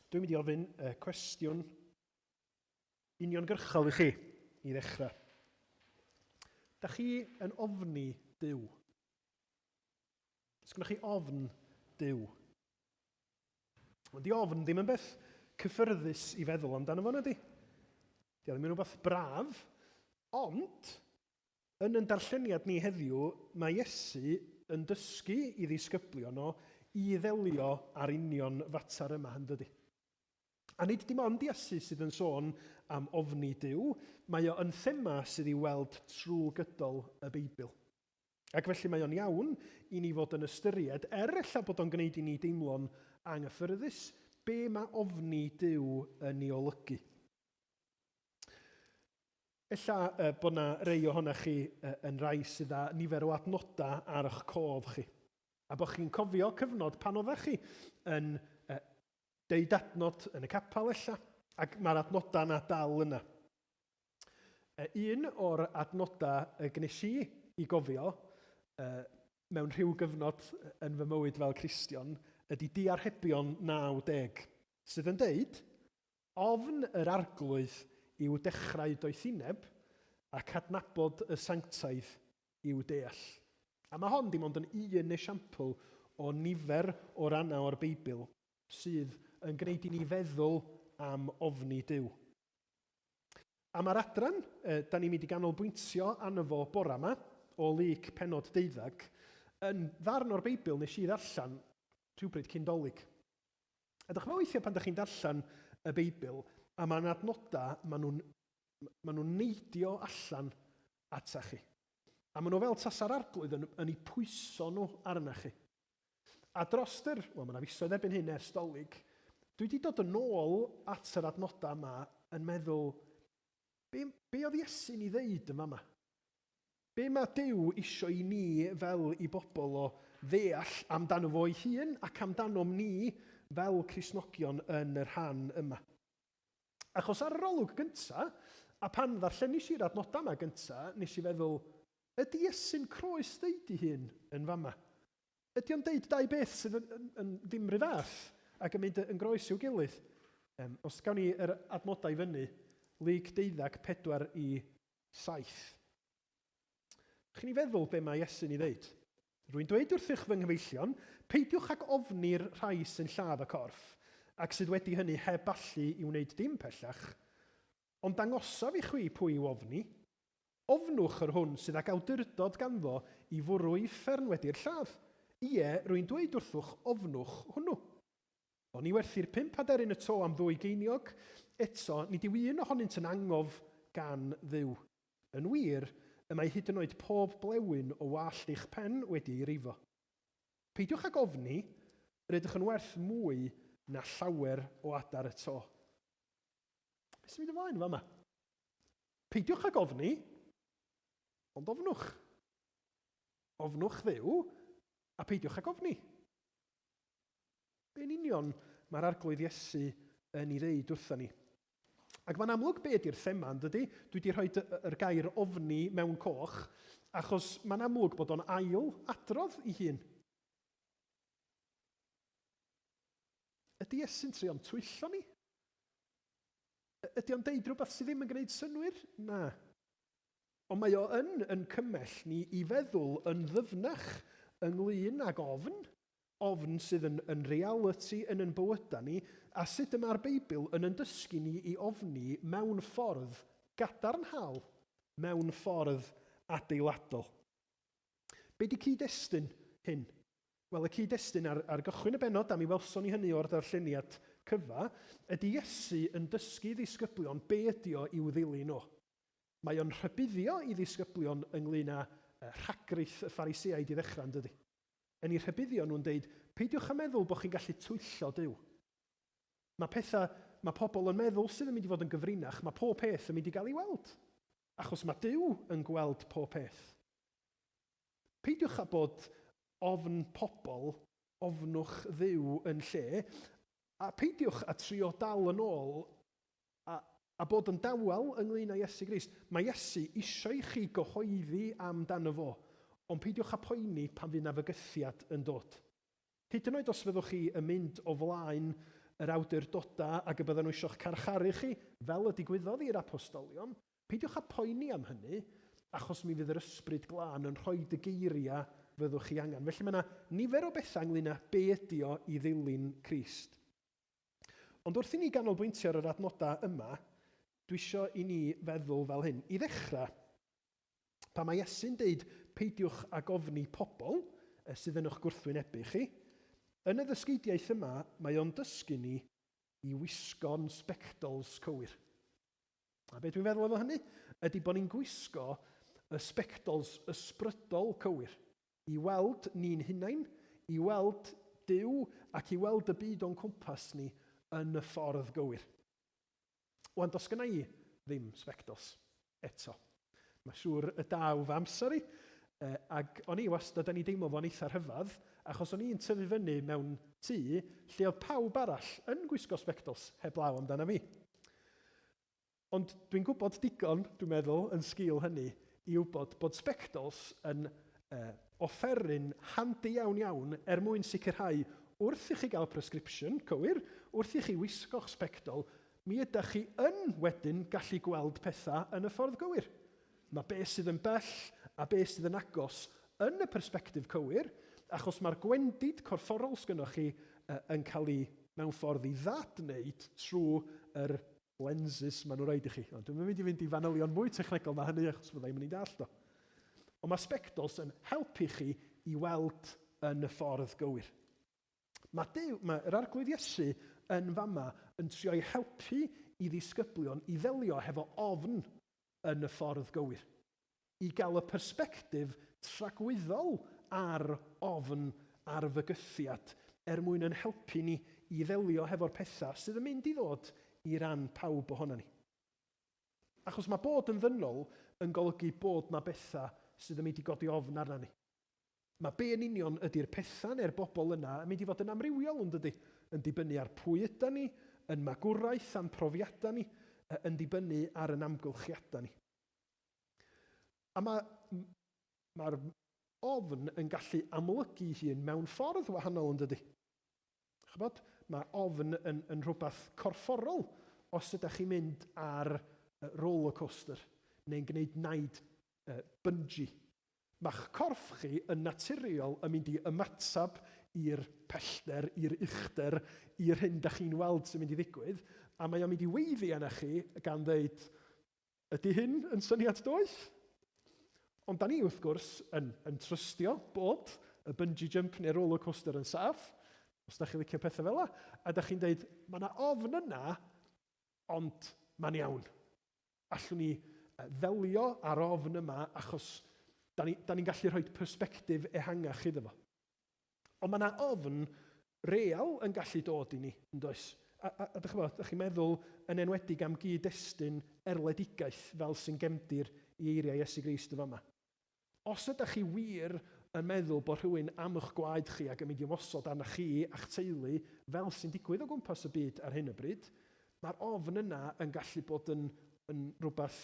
Dwi'n mynd i ofyn y cwestiwn uniongyrchol i chi i ddechrau. Da chi yn ofni Duw? Os gwneud chi ofn Duw? Ond di ofn ddim yn beth cyffyrddus i feddwl amdano fo, na di? Di o ddim yn rhywbeth braf, ond yn yn darlleniad ni heddiw, mae Iesu yn dysgu i ddisgyblion o i ddelio â'r union fater yma, yn dydy? A nid dim ond Iesu sydd yn sôn am ofni Duw, mae o yn thema sydd i'w weld trwy gydol y Beibl. Ac felly mae o'n iawn i ni fod yn ystyried, er ella bod o'n gwneud i ni deimlo'n anghyffyrddus, be mae ofni Duw yn ei olygu. Ella bod 'na rei ohonoch chi yn rai sydd â nifer o adnodau ar eich cof chi, a bod chi'n cofio cyfnod pan oeddech chi yn deud adnod yn y capel ella, ac mae'r adnodau yna dal yna. Un o'r adnodau y gwnes i i gofio mewn rhyw gyfnod yn fy mywyd fel Cristion ydy Diarhebion 90, sydd yn deud, Ofn yr Arglwydd yw dechrau doethineb, ac adnabod y sanctaidd yw deall. A mae hon dim ond yn un esiampl o nifer o rannau o'r Beibl sydd yn gwneud i ni feddwl am ofni Duw. A mae'r adran eh, da ni'n mynd i ganolbwyntio arno fo bora yma, o Luc penod deuddeg, yn ddarn o'r Beibl nes i ddarllen rhywbryd cyn Dolig. A dych chi'n weithiau pan dych chi'n darllen y Beibl, a mae'n adnodau, maen nhw'n ma nhw neidio allan ata chi. A maen nhw fel tasa'r arglwydd yn, yn eu pwyso nhw arna chi. A dros yr, wel mae yna fisoedd erbyn hyn ers Dolig, dwi wedi dod yn ôl at yr adnodau yma yn meddwl, be, be oedd Iesu'n ei ddeud yn fama? Be mae Duw isio i ni fel i bobl o ddeall amdano fo'i hun ac amdanom ni fel Cristnogion yn y rhan yma? Achos ar yr olwg gynta, a pan ddarllenis i'r adnodau yma gynta, nes i feddwl, ydy Iesu'n croes ddeud ei hun yn fama? Ydy o'n deud dau beth sydd yn, yn, yn ddim rhy fath ac yn mynd yn groes i'w gilydd? Um, os gawn ni yr adnodau i fyny, Luc 12, 4 i 7. Chi'n ei feddwl be mae Iesu'n ei ddeud? Rwy'n dweud wrthych fy nghyfeillion, peidiwch ag ofni'r rhai sy'n lladd y corff, ac sydd wedi hynny heb allu i wneud dim pellach. Ond dangosaf i chwi pwy i'w ofni. Ofnwch yr hwn sydd ag awdurdod ganddo i fwrw uffern wedi'r lladd. Ie, rwy'n dweud wrthwch, ofnwch hwnnw. Oni werthir pump aderyn y to am ddwy geiniog? Eto, nid yw un ohonynt yn angof gan Dduw. Yn wir, y mae hyd yn oed pob blewyn o wallt eich pen wedi ei rifo. Peidiwch ag ofni, yr ydych yn werth mwy na llawer o adar y to. Beth sy'n mynd ymlaen yn fama? Peidiwch ag ofni, ond ofnwch. Ofnwch Dduw, a peidiwch ag ofni. Be yn union mae'r Arglwydd Iesu yn ei ddeud wrtha ni? Ac mae'n amlwg be ydy'r thema, yn dydy? Dwi wedi rhoi yr gair ofni mewn coch, achos mae'n amlwg bod o'n ail adrodd i hun. Ydy Iesu'n trio'n twyllo ni? Ydy o'n deud rhywbeth sydd ddim yn gwneud synnwyr? Na. Ond mae o yn yn cymell ni i feddwl yn ddyfnach ynglyn ag ofn, ofn sydd yn yn realiti yn yn bywydau ni, a sut y mae'r Beibl yn yn dysgu ni i ofni mewn ffordd gadarnhaol, mewn ffordd adeiladol. Be di cyd-destun hyn? Wel, y cyd-destun ar, ar gychwyn y bennod, a mi welson ni hynny o'r darlleniad cyfa, ydy Iesu yn dysgu ddisgyblion be ydy o i'w ddilyn o. Mae o'n rhybuddio i ddisgyblion ynglŷn â rhagrith y Phariseaid i ddechrau, yn dydy? Yn eu rhybuddio nhw'n deud, peidiwch â meddwl bod chi'n gallu twyllo Duw. Mae pethau mae pobl yn meddwl sydd yn mynd i fod yn gyfrinach, mae pob peth yn mynd i gael ei weld. Achos mae Duw yn gweld pob peth. Peidiwch â bod ofn pobl, ofnwch Dduw yn lle, a peidiwch â trio dal yn ôl A, a bod yn dawel ynglyn â Iesu Grist. Mae Iesu isio i chi gyhoeddi amdano fo, ond peidiwch â poeni pan fydd 'na fygythiad yn dod. Hyd yn oed os fyddwch chi yn mynd o flaen yr awdurdodau ac y byddan nhw eisiau'ch carcharu chi, fel y digwyddodd i'r apostolion, peidiwch â poeni am hynny, achos mi fydd yr Ysbryd Glân yn rhoi y geiriau fyddwch chi angen. Felly mae yna nifer o bethau ynglyn â be ydi o i ddilyn Crist. Ond wrth i ni ganolbwyntio ar yr adnodau yma, dwi isio i ni feddwl fel hyn. I ddechrau, pan mae Iesu'n deud peidiwch ag ofni pobl sydd yn eich gwrthwynebu chi, yn y ddysgeidiaeth yma mae o'n dysgu ni i wisgo'n sbectols cywir. A beth dwi'n feddwl efo hynny ydy bod ni'n gwisgo y sbectols ysbrydol cywir i weld ni'n hunain, i weld Duw ac i weld y byd o'n cwmpas ni yn y ffordd gywir. Wan, does gynna i ddim sbectols eto. Mae siŵr y daw fy amser i, ac o'n i wastad yn ei deimlo fo'n eitha rhyfedd, achos o'n i'n tyfu fyny mewn tŷ lle oedd pawb arall yn gwisgo sbectols heblaw amdana fi. Ond dwi'n gwybod digon, dwi'n meddwl, yn sgil hynny, i wybod bod sbectols yn uh, offeryn handi iawn iawn er mwyn sicrhau wrth i chi gael prescription cywir, wrth i chi wisgo'ch sbectol, mi ydych chi yn wedyn gallu gweld pethau yn y ffordd gywir. Mae beth sydd yn bell a beth sydd yn agos yn y persbectif cywir, achos mae'r gwendid corfforol sgynnoch chi yn cael ei mewn ffordd i ddadwneud trwy yr lenses maen nhw'n rhaid i chi. Ond dwi'm yn mynd i fynd i fanylion mwy technegol na hynny achos fydda i'm yn ei dallt o. Ond mae sbectols yn helpu chi i weld yn y ffordd gywir. Mae, Duw, mae yr Arglwydd Iesu yn fama yn trio i helpu i ddisgyblion i ddelio hefo ofn yn y ffordd gywir. I gael y persbectif tragwyddol ar ofn a'r fygythiad er mwyn yn helpu ni i ddelio hefo'r pethau sydd yn mynd i ddod i ran pawb ohonon ni. Achos mae bod yn ddynol yn golygu bod 'na bethau sydd yn mynd i godi ofn arna ni. Mae be yn union ydy'r pethau neu'r bobl yna yn mynd i fod yn amrywiol yn dydy? Yn dibynnu ar pwy ydan ni, yn magwraeth a'n profiadau ni, yn dibynnu ar yn amgylchiadau ni. A mae, mae'r ofn yn gallu amlygu ei hun mewn ffordd wahanol yn dydy? Chybod, mae ofn yn, yn rhywbeth corfforol os ydych chi'n mynd ar roller coaster neu'n gwneud naid bungee. Mae'ch corff chi yn naturiol yn mynd i ymateb i'r pellter, i'r uchder, i'r hyn da chi'n weld sy'n mynd i ddigwydd, a mae o'n mynd i weiddi arna chi gan ddeud, Ydy hyn yn syniad doeth? Ond da ni, wrth gwrs, yn, yn trystio bod y bungee jump neu'r roller coaster yn saff, os da chi'n licio pethau fel 'na, a da chi'n deud, mae yna ofn yna, ond mae'n iawn. Allwn ni ddelio â'r ofn yma achos da ni'n ni, ni gallu rhoi persbectif ehangach iddo fo. Ond mae yna ofn real yn gallu dod i ni, yn does? A, a, a dych chi'n chi'n meddwl yn enwedig am gyd-destun erledigaeth fel sy'n gefndir i eiriau Iesu Grist yn fama. Os ydych chi wir yn meddwl bod rhywun am eich gwaed chi ac yn mynd i ymosod arnoch chi a'ch teulu, fel sy'n digwydd o gwmpas y byd ar hyn o bryd, mae'r ofn yna yn gallu bod yn, yn rhywbeth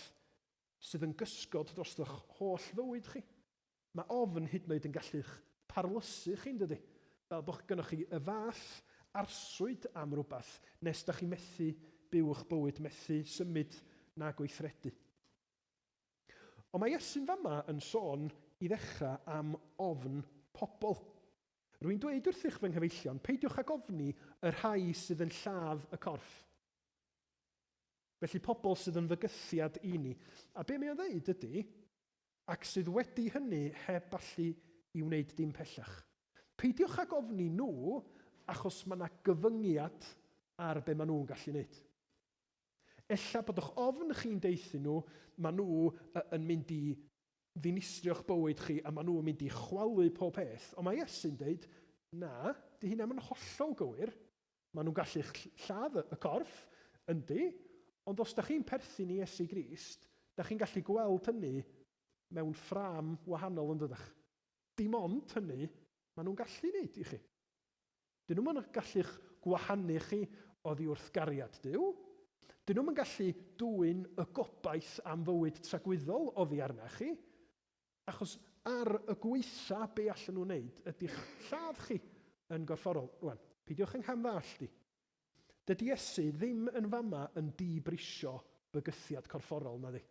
sydd yn gysgod dros eich holl fywyd chi. Mae ofn hyd yn oed yn gallu'ch parlysu chi, yn dydy? Fel bod gynnwch chi y fath arswyd am rywbeth nes da chi methu byw eich bywyd, methu symud na gweithredu. Ond mae Iesu'n fama yn sôn i ddechrau am ofn pobl. Rwy'n dweud wrthych fy nghyfeillion, peidiwch ag ofni y rhai sydd yn lladd y corff. Felly pobl sydd yn fygythiad i ni. A be mae o'n dweud ydy, ac sydd wedi hynny heb allu i wneud dim pellach. Peidiwch ag ofni nhw achos mae yna gyfyngiad ar be maen nhw'n gallu wneud. Ella bod eich ofn chi'n deuthu nhw, maen nhw yn mynd i ddinistrio'ch bywyd chi a maen nhw'n mynd i chwalu pob peth. Ond mae Iesu'n deud, na, di hynna yn hollol gywir. Maen nhw'n gallu lladd y corff, yndi, ond os da chi'n perthyn i Iesu Grist, da chi'n gallu gweld hynny mewn ffrâm wahanol yn dydych. Dim ond hynny maen nhw'n gallu wneud i chi. Dyn nhw'm yn gallu'ch gwahanu chi oddi wrth gariad Duw. Dyn nhw'm yn gallu dwyn y gobaith am fywyd tragwyddol oddi arna chi. Achos ar y gwaetha be allan nhw wneud ydy'ch lladd chi yn gorfforol. Rwan, peidiwch yng ngham ddallt i. Dydy Iesu ddim yn fama yn di-brisio bygythiad corfforol, nadi?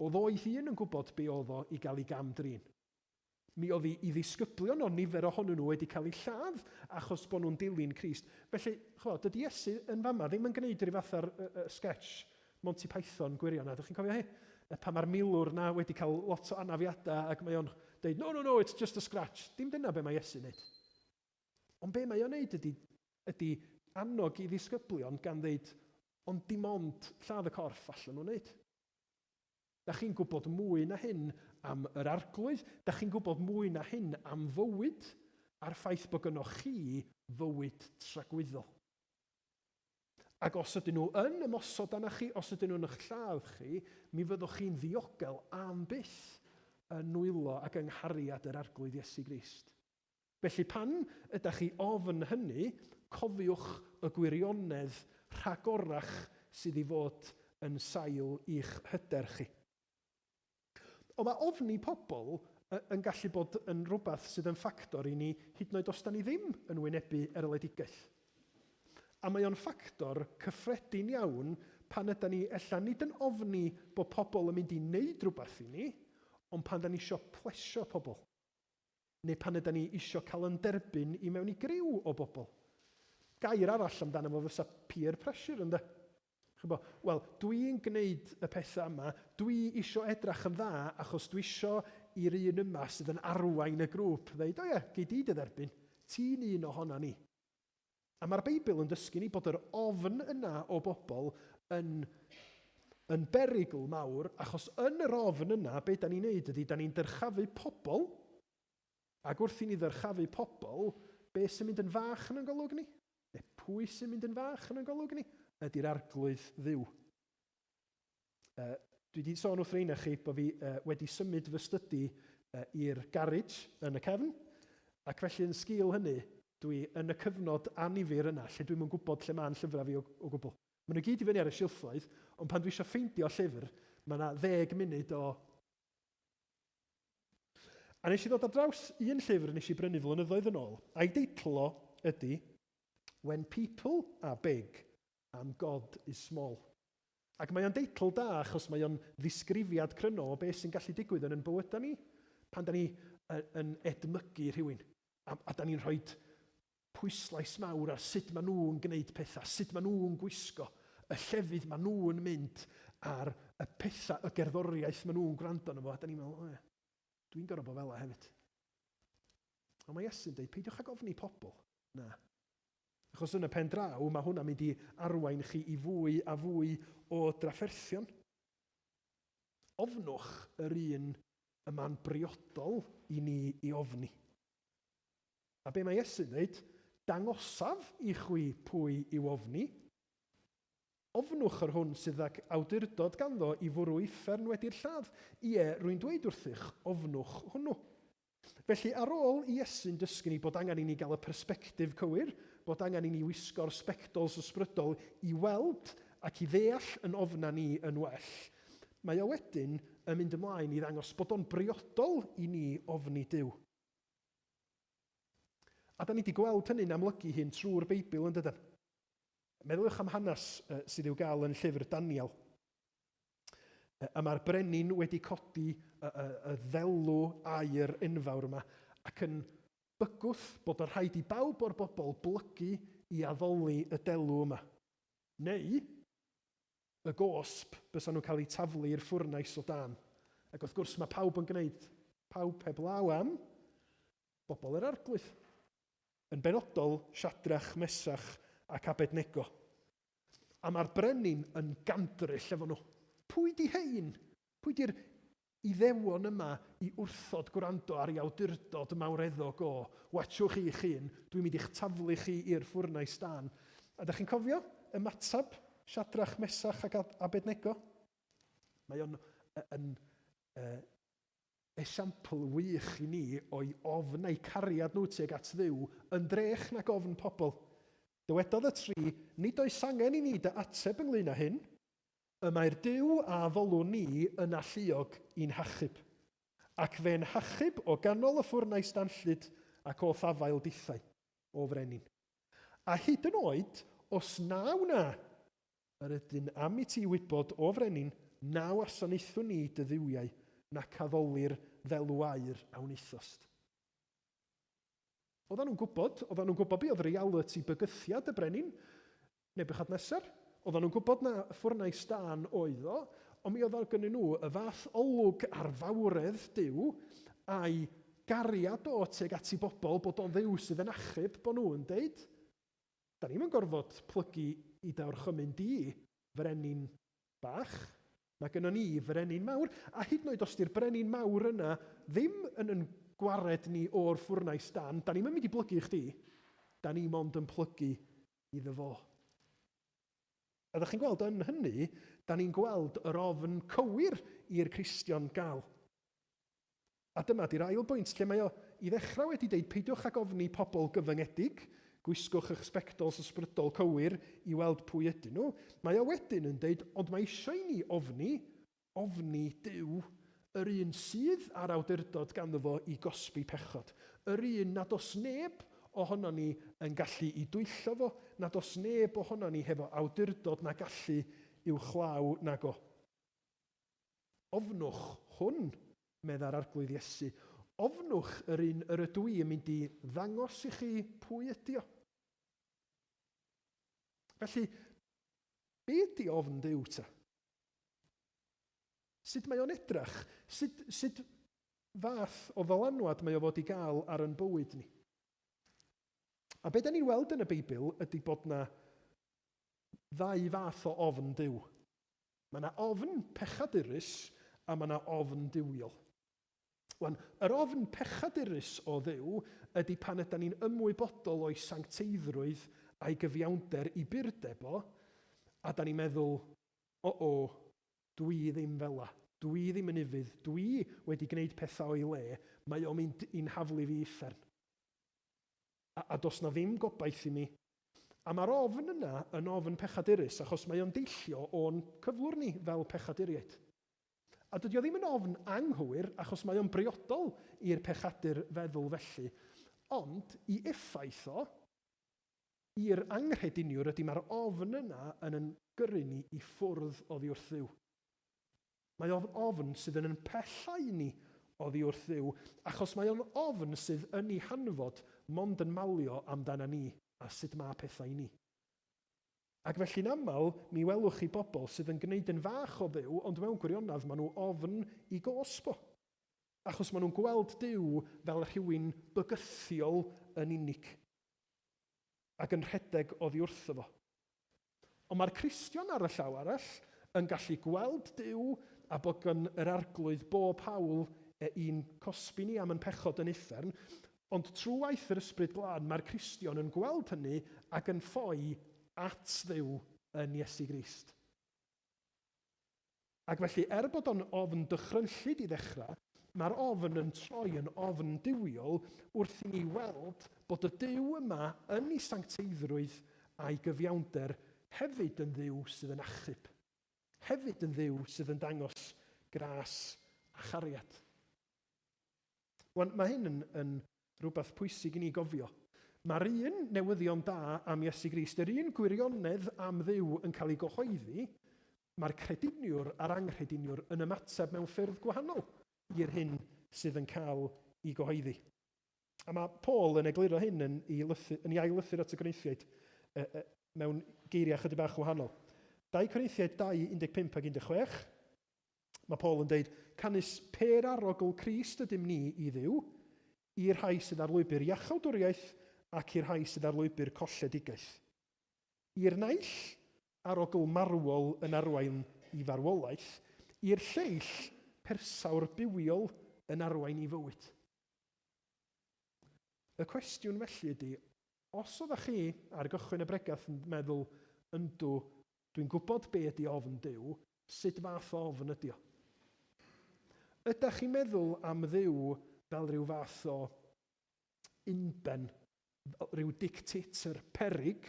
Oedd o'i hun yn gwybod be oedd o i gael ei gam-drin. Mi oedd i ddisgyblion o, nifer ohonyn nhw wedi cael eu lladd achos bod nhw'n dilyn Crist. Felly, ch'mod, dydy Iesu yn fama ddim yn gwneud rhyw fath ar y, y sketch Monty Python gwirion 'na. Dych chi'n cofio hi? Pan mae'r milwr 'na wedi cael lot o anafiadau ac mae o'n dweud, no, no, no, it's just a scratch. Dim dyna be mae Iesu'n neud. Ond be mae o'n neud ydy, ydy annog i ddisgyblion gan ddeud, ond dim ond lladd y corff allan nhw'n neud. Da chi'n gwybod mwy na hyn am yr Arglwydd, da chi'n gwybod mwy na hyn am fywyd, a'r ffaith bod gynnoch chi fywyd tragwyddol. Ac os ydyn nhw yn ymosod arna chi, os ydyn nhw'n eich lladd chi, mi fyddwch chi'n ddiogel am byth yn nwylo ac yng nghariad yr Arglwydd Iesu Grist. Felly pan ydach chi ofn hynny, cofiwch y gwirionedd rhagorach sydd i fod yn sail i'ch hyder chi. Ond mae ofni pobl yn gallu bod yn rhywbeth sydd yn ffactor i ni hyd yn oed os da ni ddim yn wynebu erledigaeth. A mae o'n ffactor cyffredin iawn pan yda ni ella nid yn ofni bod pobl yn mynd i wneud rhywbeth i ni, ond pan da ni isio plesio pobl. Neu pan yda ni isio cael yn derbyn i mewn i griw o bobl. Gair arall amdano fo fysa peer pressure, ynde? Chybo, wel, dwi'n gwneud y pethau yma, dwi isio edrach yn dda achos dwi isio i'r un yma sydd yn arwain y grŵp ddeud, o ie, gei di dy dderbyn, ti'n un ohona ni. A mae'r Beibl yn dysgu ni bod yr ofn yna o bobl yn, yn berygl mawr, achos yn yr ofn yna, be da ni'n neud ydy, da ni'n dyrchafu pobl, ac wrth i ni ddyrchafu pobl, be sy'n mynd yn fach yn ein golwg ni? Neu pwy sy'n mynd yn fach yn ein golwg ni? Ydy'r Arglwydd Dduw. Uh, dwi wedi sôn wrth reina chi bod fi uh, wedi symud fy stydi uh, i'r garage yn y cefn, ac felly yn sgil hynny, dwi yn y cyfnod anifyr yna, lle dwi'm yn gwybod lle mae'n llyfrau fi o, o gwbl. Maen nhw gyd i fyny ar y silffoedd, ond pan dwi eisiau ffeindio llyfr, mae yna ddeg munud o... A nes i ddod ar draws un llyfr nes i brynu flynyddoedd yn ôl, a'i deitl o ydy When People Are Big and God Is Small. Ac mae o'n deitl da achos mae o'n ddisgrifiad cryno o beth sy'n gallu digwydd yn yn bywydau ni pan da ni yn edmygu rhywun a, a da ni'n rhoi pwyslais mawr ar sut maen nhw'n gwneud pethau, sut maen nhw'n gwisgo, y llefydd maen nhw'n mynd a'r y pethau, y gerddoriaeth maen nhw'n gwrando arno fo, a da ni'n meddwl, o ie, dwi'n gorfod bod fel 'na hefyd. Ond mae Iesu'n dweud, peidiwch ag ofni pobl. Na. Achos yn y pen draw, mae hwnna'n mynd i arwain chi i fwy a fwy o drafferthion. Ofnwch yr un y mae'n briodol i ni i ofni. A be mae Iesu'n dweud? Dangosaf i chwi pwy i'w ofni. Ofnwch yr hwn sydd ag awdurdod ganddo i fwrw uffern wedi'r lladd. Ie, rwy'n dweud wrthych, ofnwch hwnnw. Felly, ar ôl i Iesu'n dysgu ni bod angen i ni gael y persbectif cywir, bod angen i ni wisgo'r sbectols ysbrydol i weld ac i ddeall yn ofna ni yn well, mae o wedyn yn mynd ymlaen i ddangos bod o'n briodol i ni ofni Duw. A da ni wedi gweld hynny'n amlygu hyn trwy'r Beibl, yn dydan? Meddyliwch am hanes sydd i'w gael yn llyfr Daniel. A mae'r brenin wedi codi y, y, y ddelw aur enfawr yma ac yn bygwth bod yn rhaid i bawb o'r bobl blygu i addoli y delw yma. Neu, y gosb, bysa nhw'n cael eu taflu i'r ffwrnais o dan. Ac wrth gwrs mae pawb yn gwneud, pawb heblaw am bobl yr arglwydd. Yn benodol, Siadrach, Mesach ac Abednego. A mae'r brenin yn gandryll efo nhw. Pwy di hein? Pwy di'r Iddewon yma i wrthod gwrando ar ei awdurdod mawreddog o? Watsiwch chi'ch hun, dwi'n mynd i'ch taflu chi i'r ffwrnais dân. A dych chi'n cofio ymateb Siadrach, Mesach ac Abednego? Mae o'n yn esiampl wych i ni o'i ofn a'i cariad nhw tuag at Dduw yn drech nag ofn pobl. Dywedodd y tri, Nid oes angen i ni dy ateb ynglŷn â hyn. Y mae'r Duw a addolwn ni yn alluog i'n hachub. Ac fe'n hachub o ganol y ffwrnais danllyd ac o'th afael dithau, o frenin. A hyd yn oed, os na wna, yr ydyn am i ti wybod, o frenin, na wasanaethwn ni dy dduwiau, nac addolir ddelw aur a wnaethost. Oedden nhw'n gwybod, oedden nhw'n gwybod be oedd realiti bygythiad y brenin, Nebuchadnezzar. Oedden nhw'n gwybod na ffwrnais dân oedd o, ond mi oedd gynnyn nhw y fath olwg ar fawredd Duw a'i gariad o tuag at ei bobl bod o'n Dduw sydd yn achub, bod nhw'n deud, da ni'm yn gorfod plygu i dy orchymyn di, frenin bach. Mae gynnon ni frenin mawr, a hyd yn oed os 'di'r brenin mawr yna ddim yn yn gwared ni o'r ffwrnais dân, da ni'm yn mynd i blygu i chdi, da ni mond yn plygu iddo fo. A ydych chi'n gweld yn hynny, da ni'n gweld yr ofn cywir i'r Cristion gael. A dyma di'r ail bwynt lle mae o i ddechrau wedi deud peidiwch ag ofni pobl gyfyngedig, gwisgwch eich sbectols ysbrydol cywir i weld pwy ydyn nhw. Mae o wedyn yn deud ond mae eisiau i ni ofni, ofni Duw, yr un sydd â'r awdurdod ganddo fo i gosbi pechod, yr un nad oes neb ohonon ni yn gallu i dwyllo fo, nad oes neb ohonon ni hefo awdurdod na gallu uwchlaw nag o. Ofnwch hwn, medda'r Arglwydd Iesu, ofnwch yr un yr ydw i yn mynd i ddangos i chi pwy ydi o. Felly, be ydi ofn Duw ta? Sut mae o'n edrach? Sut, sut fath o ddylanwad mae o fod i gael ar yn bywyd ni? A be da ni'n weld yn y Beibl ydy bod na ddau fath o ofn Duw. Mae yna ofn pechadurus a mae yna ofn duwiol. Wan, yr ofn pechadurus o Dduw ydy pan ydan ni'n ymwybodol o'i sancteiddrwydd a'i gyfiawnder i burdeb o, a da ni'n meddwl, o-o, dwi ddim fela, dwi ddim yn ufudd, dwi wedi gwneud pethau o'i le, mae o'n mynd i'n haflu fi i uffern. A, a does 'na ddim gobaith i mi. A mae'r ofn yna yn ofn pechadurus, achos mae o'n deillio o'n cyflwr ni fel pechaduriaid. A dydy o ddim yn ofn anghywir, achos mae o'n briodol i'r pechadur feddwl felly, ond i effaith o, i'r anghrediniwr ydy mae'r ofn yna yn yn gyrru ni i ffwrdd oddi wrth Dduw. Mae o'n ofn sydd yn yn pellhau ni oddi wrth Dduw, achos mae o'n ofn sydd yn ei hanfod mond yn malio amdana ni a sut mae pethau i ni. Ac felly'n aml, mi welwch chi bobl sydd yn gwneud yn fach o Dduw, ond mewn gwirionedd maen nhw ofn i gosb o. Achos maen nhw'n gweld Duw fel rhywun bygythiol yn unig, ac yn rhedeg oddi wrtho fo. Ond mae'r Cristion ar y llaw arall yn gallu gweld Duw a bod gan yr Arglwydd bob hawl i'n cosbi ni am yn pechod yn uffern, ond trwy waith yr Ysbryd Glân mae'r Cristion yn gweld hynny ac yn ffoi at Dduw yn Iesu Grist. Ac felly, er bod o'n ofn dychrynllyd i ddechrau, mae'r ofn yn troi yn ofn duwiol wrth i ni weld bod y Duw yma yn ei sancteiddrwydd a'i gyfiawnder hefyd yn Dduw sydd yn achub, hefyd yn Dduw sydd yn dangos gras a chariad. Wan, mae hyn yn, yn rhywbeth pwysig i ni gofio. Mae'r un newyddion da am Iesu Grist, yr un gwirionedd am Dduw yn cael ei gyhoeddi, mae'r crediniwr a'r anghrediniwr yn ymateb mewn ffyrdd gwahanol i'r hyn sydd yn cael ei gyhoeddi. A mae Paul yn egluro hyn yn ei, lythyr, yn ei ail lythyr at y Corinthiaid e, e, mewn geiriau chydig bach wahanol. 2 Corinthiaid 2, 15 ac 16. Mae Paul yn deud, Canys pêr arogl Crist ydym ni i Dduw, i'r rhai sydd ar lwybr iachawdwriaeth ac i'r rhai sydd ar lwybr colledigaeth. I'r naill, arogl marwol yn arwain i farwolaeth, i'r lleill, persawr bywiol yn arwain i fywyd. Y cwestiwn felly ydy, os oeddech chi ar gychwyn y bregath yn meddwl, yndw, Dwi'n gwybod be ydy ofn Duw, sut fath o ofn ydy o? Ydach chi'n meddwl am Dduw fel rhyw fath o unben, rhyw dictator peryg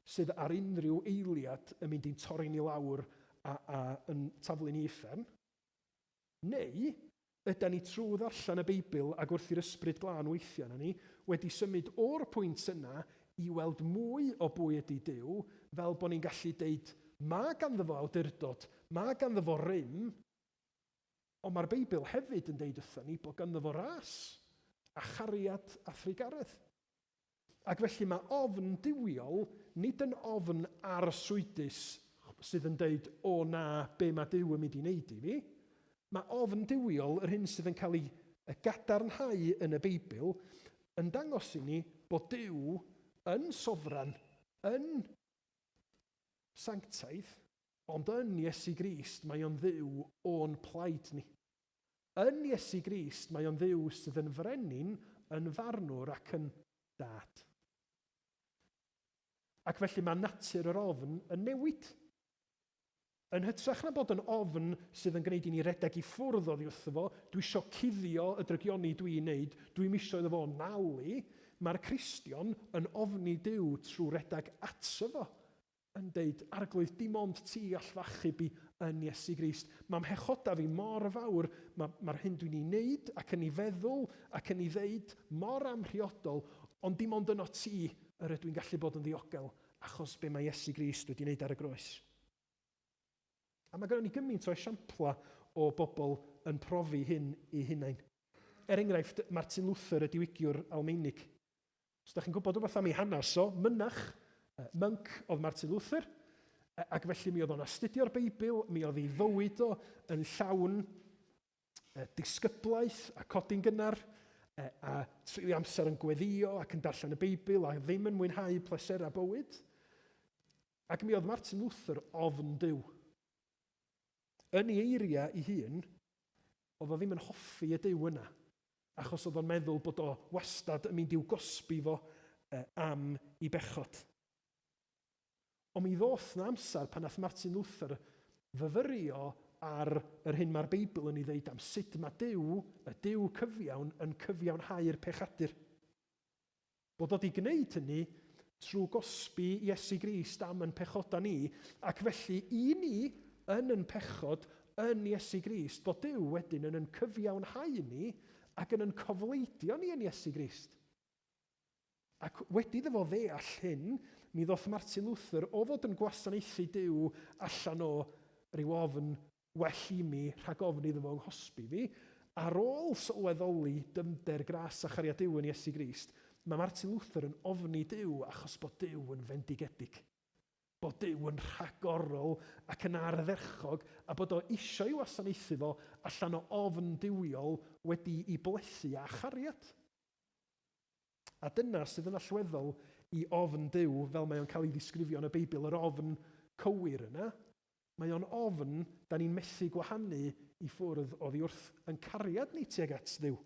sydd ar unrhyw eiliad yn mynd i'n torri ni lawr a, a yn taflu ni uffern? Neu ydan ni trwy ddarllen y Beibl ac wrth i'r Ysbryd Glân weithio arnon ni, wedi symud o'r pwynt yna i weld mwy o bwy ydy Duw, fel bod ni'n gallu deud, mae ganddo fo awdurdod, mae ganddo fo rym, ond mae'r Beibl hefyd yn deud wrthon ni bod ganddo fo ras a chariad a thrugaredd. Ac felly mae ofn duwiol nid yn ofn arswydus sydd yn deud, o na, be mae Duw yn mynd i wneud i fi. Mae ofn duwiol, yr hyn sydd yn cael ei gadarnhau yn y Beibl, yn dangos i ni bod Duw yn sofran, yn sanctaidd, ond yn Iesu Grist mae o'n Dduw o'n plaid ni. Yn Iesu Grist mae o'n Dduw sydd yn frenin, yn farnwr ac yn dad. Ac felly mae natur yr ofn yn newid. Yn hytrach na bod yn ofn sydd yn gwneud i ni redeg i ffwrdd oddi wrtho fo, dwi isio cuddio y drygioni dwi'n neud, dwi'm isio iddo fo nal i, mae'r Cristion yn ofni Duw trwy redeg ato fo yn deud, Arglwydd, dim ond ti all f'achub i yn Iesu Grist. Mae mhechoda fi mor fawr, mae'r ma hyn dwi'n ei wneud ac yn ei feddwl ac yn ei ddeud mor amhriodol, ond dim ond yno ti yr ydw i'n gallu bod yn ddiogel, achos be mae Iesu Grist wedi wneud ar y groes. A mae gennym ni gymaint o esiamplau o bobl yn profi hyn eu hunain. Er enghraifft, Martin Luther, y diwygiwr Almaenig. Os da chi'n gwybod rhywbeth am ei hanes o, mynach, monk oedd Martin Luther, ac felly mi oedd o'n astudio'r Beibl, mi oedd ei fywyd o yn llawn disgyblaeth a codi'n gynnar, a treulio amser yn gweddio ac yn darllen y Beibl a ddim yn mwynhau pleserau bywyd. Ac mi oedd Martin Luther ofn Duw. Yn ei eiriau ei hun, oedd o ddim yn hoffi y Duw yna, achos oedd o'n meddwl bod o wastad yn mynd i'w gosbi fo am ei bechod. Ond mi ddoth 'na amser pan nath Martin Luther fyfyrio ar yr hyn mae'r Beibl yn ei ddeud am sut mae Duw, y Duw cyfiawn, yn cyfiawnhau'r pechadur. Bod o 'di gwneud hynny trwy gosbi Iesu Grist am yn pechoda ni, ac felly i ni, yn yn pechod, yn Iesu Grist, bod Duw wedyn yn yn cyfiawnhau ni ac yn yn cofleidio ni yn Iesu Grist. Ac wedi iddo fo ddeall hyn, mi ddoth Martin Luther o fod yn gwasanaethu Duw allan o ryw ofn well i mi rhag ofn iddo fo 'nghosbi fi, ar ôl sylweddoli dyfnder gras a chariad Duw yn Iesu Grist, mae Martin Luther yn ofni Duw achos bod Duw yn fendigedig, bod Duw yn rhagorol ac yn ardderchog a bod o eisiau ei wasanaethu fo allan o ofn duwiol wedi'i blethu â chariad. A dyna sydd yn allweddol i ofn Duw fel mae o'n cael ei ddisgrifio yn y Beibl, yr ofn cywir yna. Mae o'n ofn da ni'n methu gwahanu i ffwrdd oddi wrth yn cariad ni tuag at Dduw.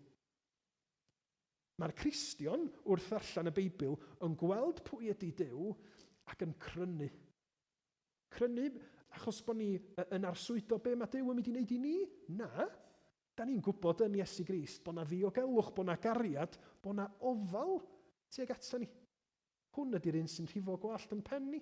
Mae'r Cristion wrth ddarllen y Beibl yn gweld pwy ydy Duw ac yn crynu. Crynu achos bod ni yn arswydo be mae Duw yn mynd i wneud i ni? Na. Da ni'n gwybod yn Iesu Grist bod 'na ddiogelwch, bod 'na gariad, bod 'na ofal tuag ato ni. Hwn ydy'r un sy'n rhifo gwallt yn pen ni.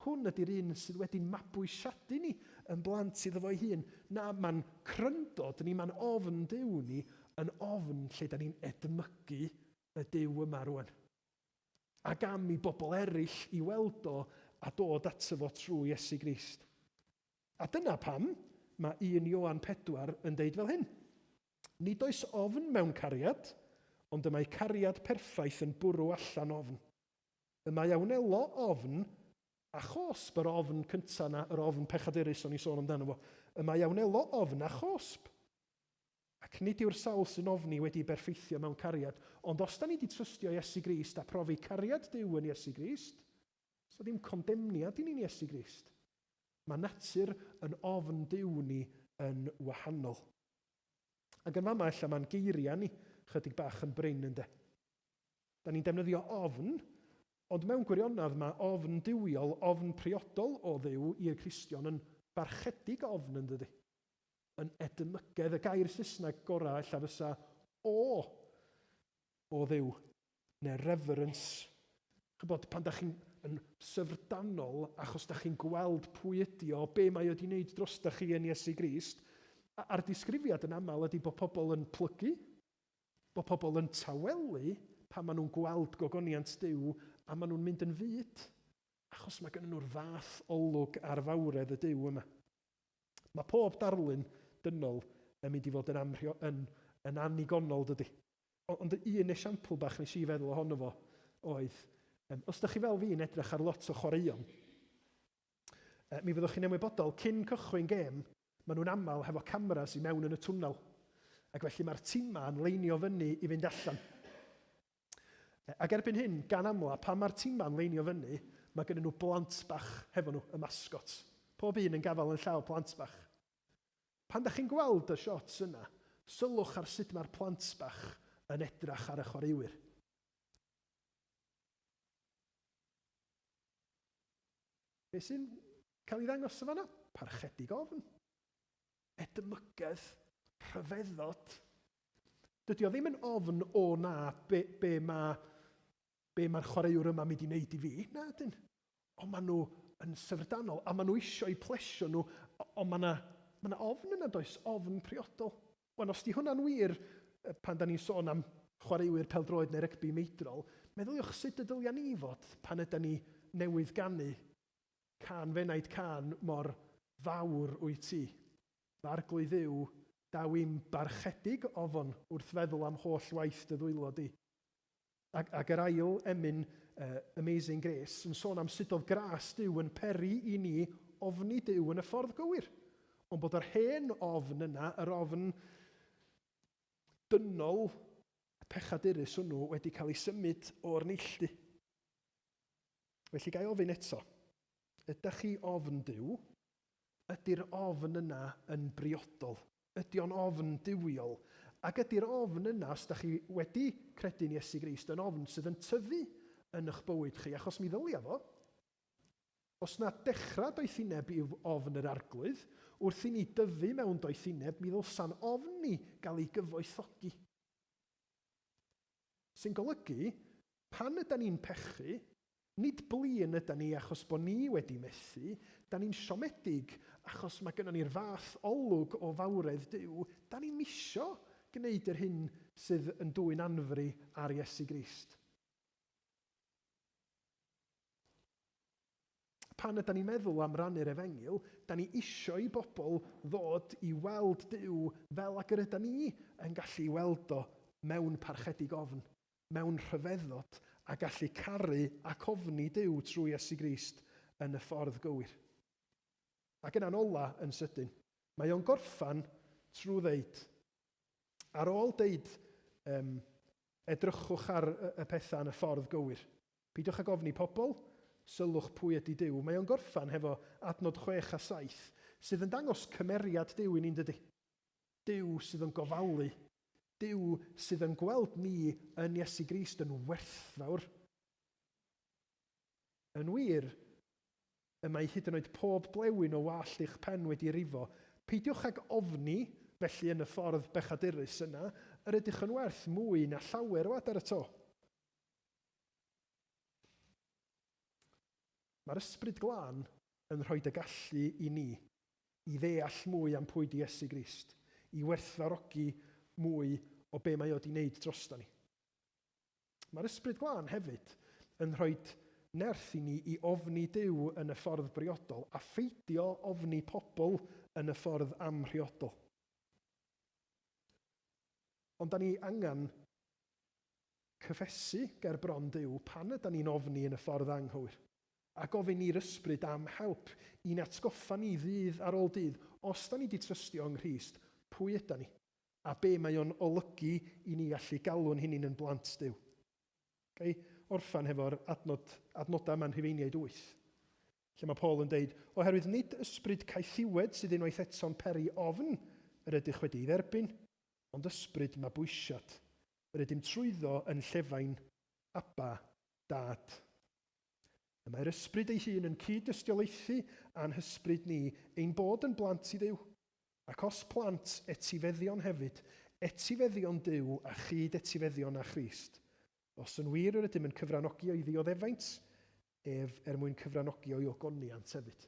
Hwn ydy'r un sydd wedi'n mabwysiadu ni yn blant iddo fo'i hun. Na, mae'n cryndod ni, mae'n ofn Duw ni, yn ofn lle da ni'n edmygu y Duw yma rwan. Ac am i bobl eraill i weld o a dod ato fo trwy Iesu Grist. A dyna pam mae 1 Ioan 4 yn deud fel hyn, Nid oes ofn mewn cariad, ond y mae cariad perffaith yn bwrw allan ofn. Y mae a wnelo ofn a chosb, yr ofn cyntaf yna, yr ofn pechadurus o'n i'n sôn amdano fo, y mae a wnelo ofn a chosb. Ac nid yw'r sawl sy'n ofni wedi berffeithio mewn cariad, ond os da ni wedi trystio Iesu Grist a profi cariad Duw yn Iesu Grist, so ddim condemniad i ni'n Iesu Grist. Mae natur yn ofn Duw ni yn wahanol. Ac yn fama ella mae'n geiriau ni chydig bach yn brin ynde. Da ni'n defnyddio ofn, ond mewn gwirionedd mae ofn duwiol, ofn priodol o Dduw i'r Cristion yn barchedig ofn yn dydy? Yn edmygedd, y gair Saesneg gorau ella fysa o o Dduw. neu reverence. Chybod, pan da chi'n yn syfrdanol achos da chi'n gweld pwy ydi o, be mae o wedi wneud drosta chi yn Iesu Grist, a'r disgrifiad yn aml ydy bod pobl yn plygu, bod pobl yn tawelu. pan maen nhw'n gweld gogoniant Duw a maen nhw'n mynd yn fud, achos mae gennyn nhw'r fath olwg ar fawredd y Duw yma. Mae pob darlun dynol yn mynd i fod yn, amrhio, yn, yn annigonol, dydy. Ond un esiampl bach nes i feddwl ohono fo oedd, um, os ydych chi fel fi yn edrych ar lot o chwaraeon, mi fyddwch chi'n ymwybodol, cyn cychwyn gêm, maen nhw'n aml hefo cameras i mewn yn y twnnel. Ac felly mae'r timau yn leinio fyny i fynd allan. Ac erbyn hyn, gan amla, pan mae'r timau'n leinio fyny, mae gennyn nhw blant bach hefo nhw, y mascots. Pob un yn gafael yn llaw plant bach. Pan da chi'n gweld y shots yna, sylwch ar sut mae'r plant bach yn edrach ar y chwaraewyr. Be sy'n cael ei ddangos yn fanna? Parchedig ofn. Edmygedd. Rhyfeddod. Dydy o ddim yn ofn o na be, be mae be mae'r chwaraewr yma mynd i wneud i fi. Na, dyn. Ond maen nhw yn syfrdanol, a maen nhw eisiau eu plesio nhw, ond mae yna ma 'na ofn yna, does? Ofn priodol. Wan, os 'di hwnna'n wir pan da ni'n sôn am chwaraewyr pêl-droed neu rygbi meidrol, meddyliwch sut y dylia ni fod pan yda ni newydd ganu cân f'enaid cân mor fawr wyt ti. F'Arglwydd Dduw, daw i'm barchedig ofn wrth feddwl am holl waith dy ddwylo di. Ac, ac yr ail emyn, uh, Amazing Grace, yn sôn am sut oedd gras Duw yn peri i ni ofni Duw yn y ffordd gywir. Ond bod yr hen ofn yna, yr ofn dynol, pechadurus hwnnw, wedi cael ei symud o'r neilltu. Felly gai ofyn eto, ydych chi ofn Duw? Ydy'r ofn yna yn briodol? Ydy o'n ofn duwiol? Ac ydy'r ofn yna, os ydych chi wedi credu'n Iesu Grist, yn ofn sydd yn tyfu yn eich bywyd chi? Achos mi ddylia fo. Os na dechrau doethineb yw ofn yr Arglwydd, wrth i ni dyfu mewn doethineb, mi ddylsa'n ofn ni gael ei gyfoethogi. Sy'n golygu, pan ydan ni'n pechu, Nid blin ydan ni achos bo ni wedi methu, 'dan ni'n siomedig achos mae gynnon ni'r fath olwg o fawredd Duw, 'dan ni'm isio gneud yr hyn sydd yn dwyn anfri ar Iesu Grist. Pan ydan ni'n meddwl am rannu'r efengyl, 'dan ni isio i bobl ddod i weld Duw fel ag yr ydan ni yn gallu weld o mewn parchedig ofn. mewn rhyfeddod a gallu caru ac ofni Duw trwy Iesu Grist yn y ffordd gywir. Ac yna'n ola yn sydyn, mae o'n gorffan trwy ddeud, ar ôl deud um, edrychwch ar y pethau yn y ffordd gywir, peidiwch ag ofni pobl, sylwch pwy ydy Duw. Mae o'n gorffan hefo adnod 6 a 7, sydd yn dangos cymeriad Duw i ni'n dydy. Duw sydd yn gofalu, Duw sydd yn gweld ni yn Iesu Grist yn werthfawr. Yn wir, y mae hyd yn oed pob blewyn o wallt eich pen wedi rifo. Peidiwch ag ofni, felly yn y ffordd bechadurus yna, yr ydych yn werth mwy na llawer o adar y to. Mae'r Ysbryd Glân yn rhoi y gallu i ni i ddeall mwy am pwy 'di Iesu Grist, i werthfawrogi mwy o be mae o 'di wneud drosto ni. Mae'r Ysbryd Glân hefyd yn rhoi nerth i ni i ofni Duw yn y ffordd briodol a pheidio ofni pobl yn y ffordd amhriodol. Ond da ni angen cyffesu ger bron Duw pan ydan ni'n ofni yn y ffordd anghywir, a gofyn i'r Ysbryd am help i'n atgoffa ni ddydd ar ôl dydd, os da ni 'di trystio yng Nghrist, pwy ydan ni, a be mae o'n olygu i ni allu galw'n hunin yn blant Duw. Ga i orffen hefo'r adnod, adnodau yma yn Rhufeiniaid 8, lle mae Paul yn deud, Oherwydd nid ysbryd caethiwed sydd unwaith eto'n peri ofn yr ydych wedi ei dderbyn, ond ysbryd mabwysiad. Yr ydym trwyddo yn llefain, Abba, Dad. Y mae'r Ysbryd ei hun yn cyd-dystiolaethu â'n hysbryd ni ein bod yn blant i Dduw, ac os plant, etifeddion hefyd, etifeddion Duw a chyd-etifeddion â Christ. Os yn wir yr ydym yn cyfranogi o'i ddioddefaint ef er mwyn cyfranogi o'i ogoniant hefyd.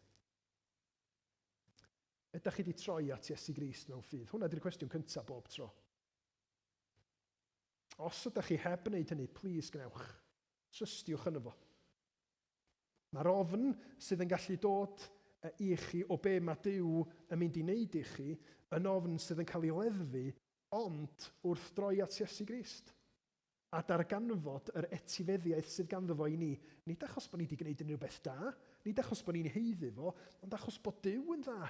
Ydych chi wedi troi at Iesu Grist mewn ffydd? Hwnna di'r cwestiwn cyntaf bob tro. Os ydych chi heb wneud hynny, plis gwnewch. Trystiwch yno fo. Mae'r ofn sydd yn gallu dod i chi o be mae Duw yn mynd i wneud i chi yn ofn sydd yn cael ei leddfu ond wrth droi at Iesu Grist a darganfod yr etifeddiaeth sydd ganddo fo i ni, nid achos bod ni wedi gwneud unrhyw beth da, nid achos bod ni'n haeddu fo, ond achos bod Duw yn dda,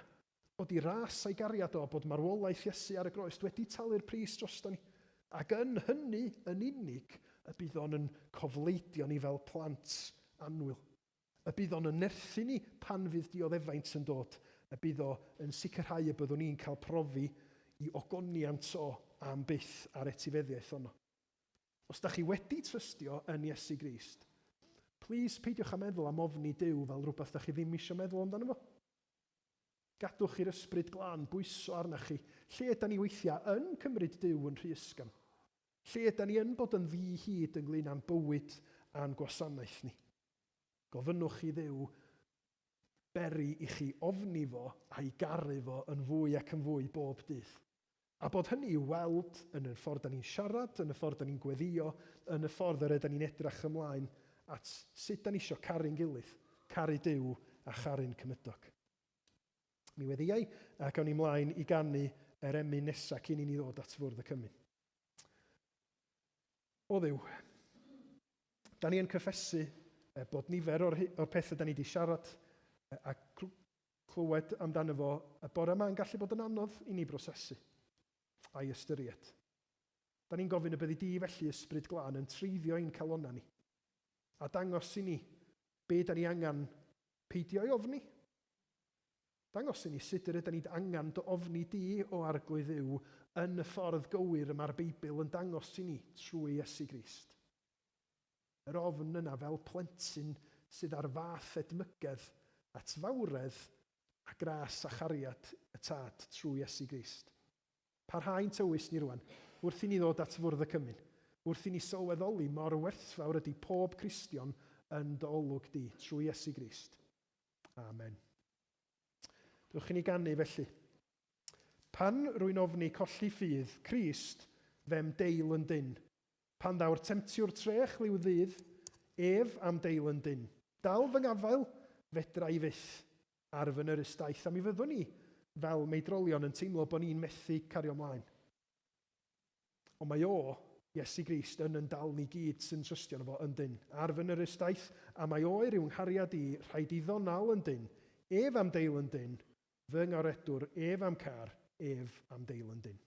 bod ei ras a'i gariad o, bod marwolaeth Iesu ar y groes wedi talu'r pris drosto ni. Ac yn hynny yn unig y bydd o'n yn cofleidio ni fel plant annwyl. Y bydd o'n yn nerthu ni pan fydd dioddefaint yn dod. Y bydd o yn sicrhau y byddwn ni'n cael profi i ogoniant o am byth a'r etifeddiaeth honno. Os da chi wedi trystio yn Iesu Grist, plîs peidiwch â meddwl am ofni Duw fel rhywbeth da chi ddim eisiau meddwl amdano fo. Gadwch i'r Ysbryd Glân bwyso arnach chi. Lle ydan ni weithiau yn cymryd Duw yn rhy ysgafn? Lle ydan ni yn bod yn ddi-hid ynglŷn â'n bywyd a'n gwasanaeth ni? Gofynnwch i Dduw beri i chi ofni fo a'i garu fo yn fwy ac yn fwy bob dydd. A bod hynny i'w weld yn y ffordd da ni'n siarad, yn y ffordd da ni'n gweddïo, yn y ffordd yr ydan ni'n edrach ymlaen at sut da ni isio caru'n gilydd, caru Duw a charu'n cymydog. Mi weddïai a gawn ni mlaen i ganu yr emyn nesa cyn i ni ddod at fwrdd y cymun. O Dduw, da ni yn cyffesu bod nifer o'r, or pethau da ni wedi siarad a clywed amdano fo y bore yma yn gallu bod yn anodd i ni brosesu a'i ystyried. Da ni'n gofyn y byddi di felly Ysbryd Glân yn treiddio ein calonnau ni a dangos i ni be da ni angen peidio ei ofni. Dangos i ni sut yr ydan ni'n angen dy ofni di, o Arglwydd Dduw, yn y ffordd gywir y mae'r Beibl yn dangos i ni trwy Iesu Grist. Yr ofn yna fel plentyn sydd â'r fath edmygedd at fawredd a gras a chariad y Tad trwy Iesu Grist. Parhau'n tywys ni rwan, wrth i ni ddod at fwrdd y cymun, wrth i ni sylweddoli mor werthfawr ydy pob Cristion yn dy olwg di, trwy Iesu Grist. Amen. Dewch i ni ganu felly. Pan rwy'n ofni colli ffydd, Crist, fe'm deil yn dynn. Pan ddaw'r temtiwr trech liw ddydd, ef a'm deil yn dynn. Dal fy ngafael, fedra i fyth ar fy nyrus daith, a mi fyddwn ni, fel meidrolion, yn teimlo bod ni'n methu cario mlaen. Ond mae o, Iesu Grist, yn yn dal ni gyd sy'n trystio yno fo, yn dynn. Ar fy nyrus daith, a mae oer yw nghariad i, rhaid iddo nal yn dynn. Ef a'm deil yn dynn, fy ngaredwr, ef a'm car, ef a'm deil yn dynn.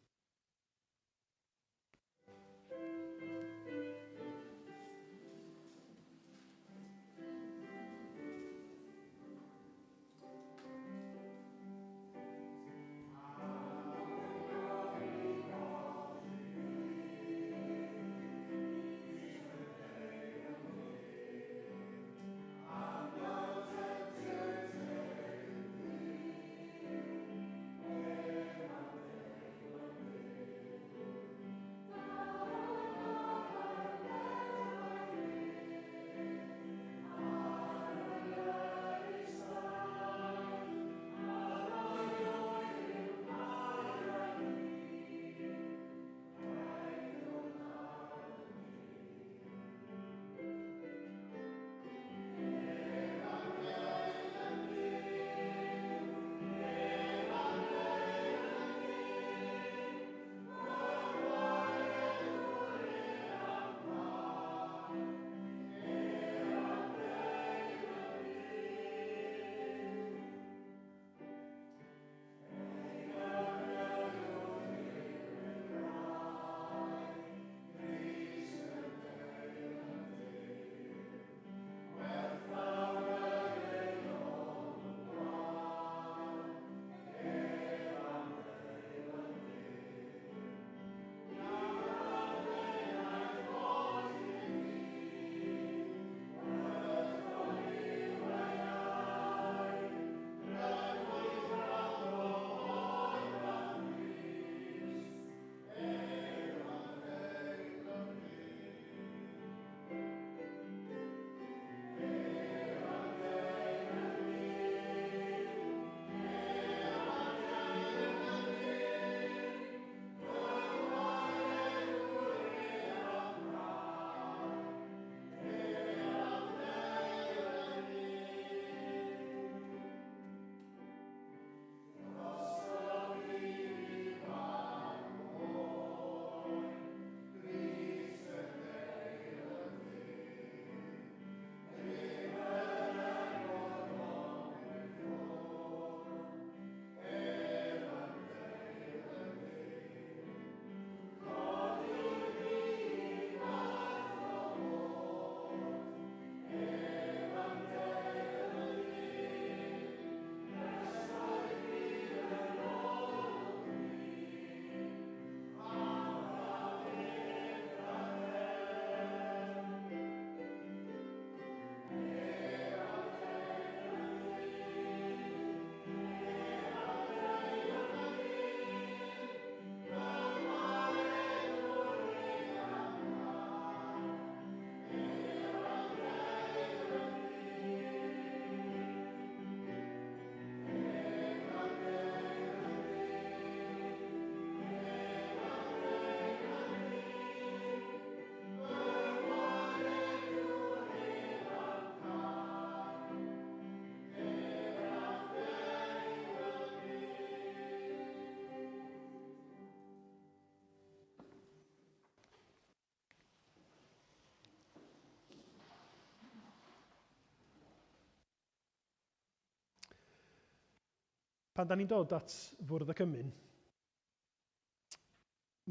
Pan da ni'n dod at Fwrdd y Cymun,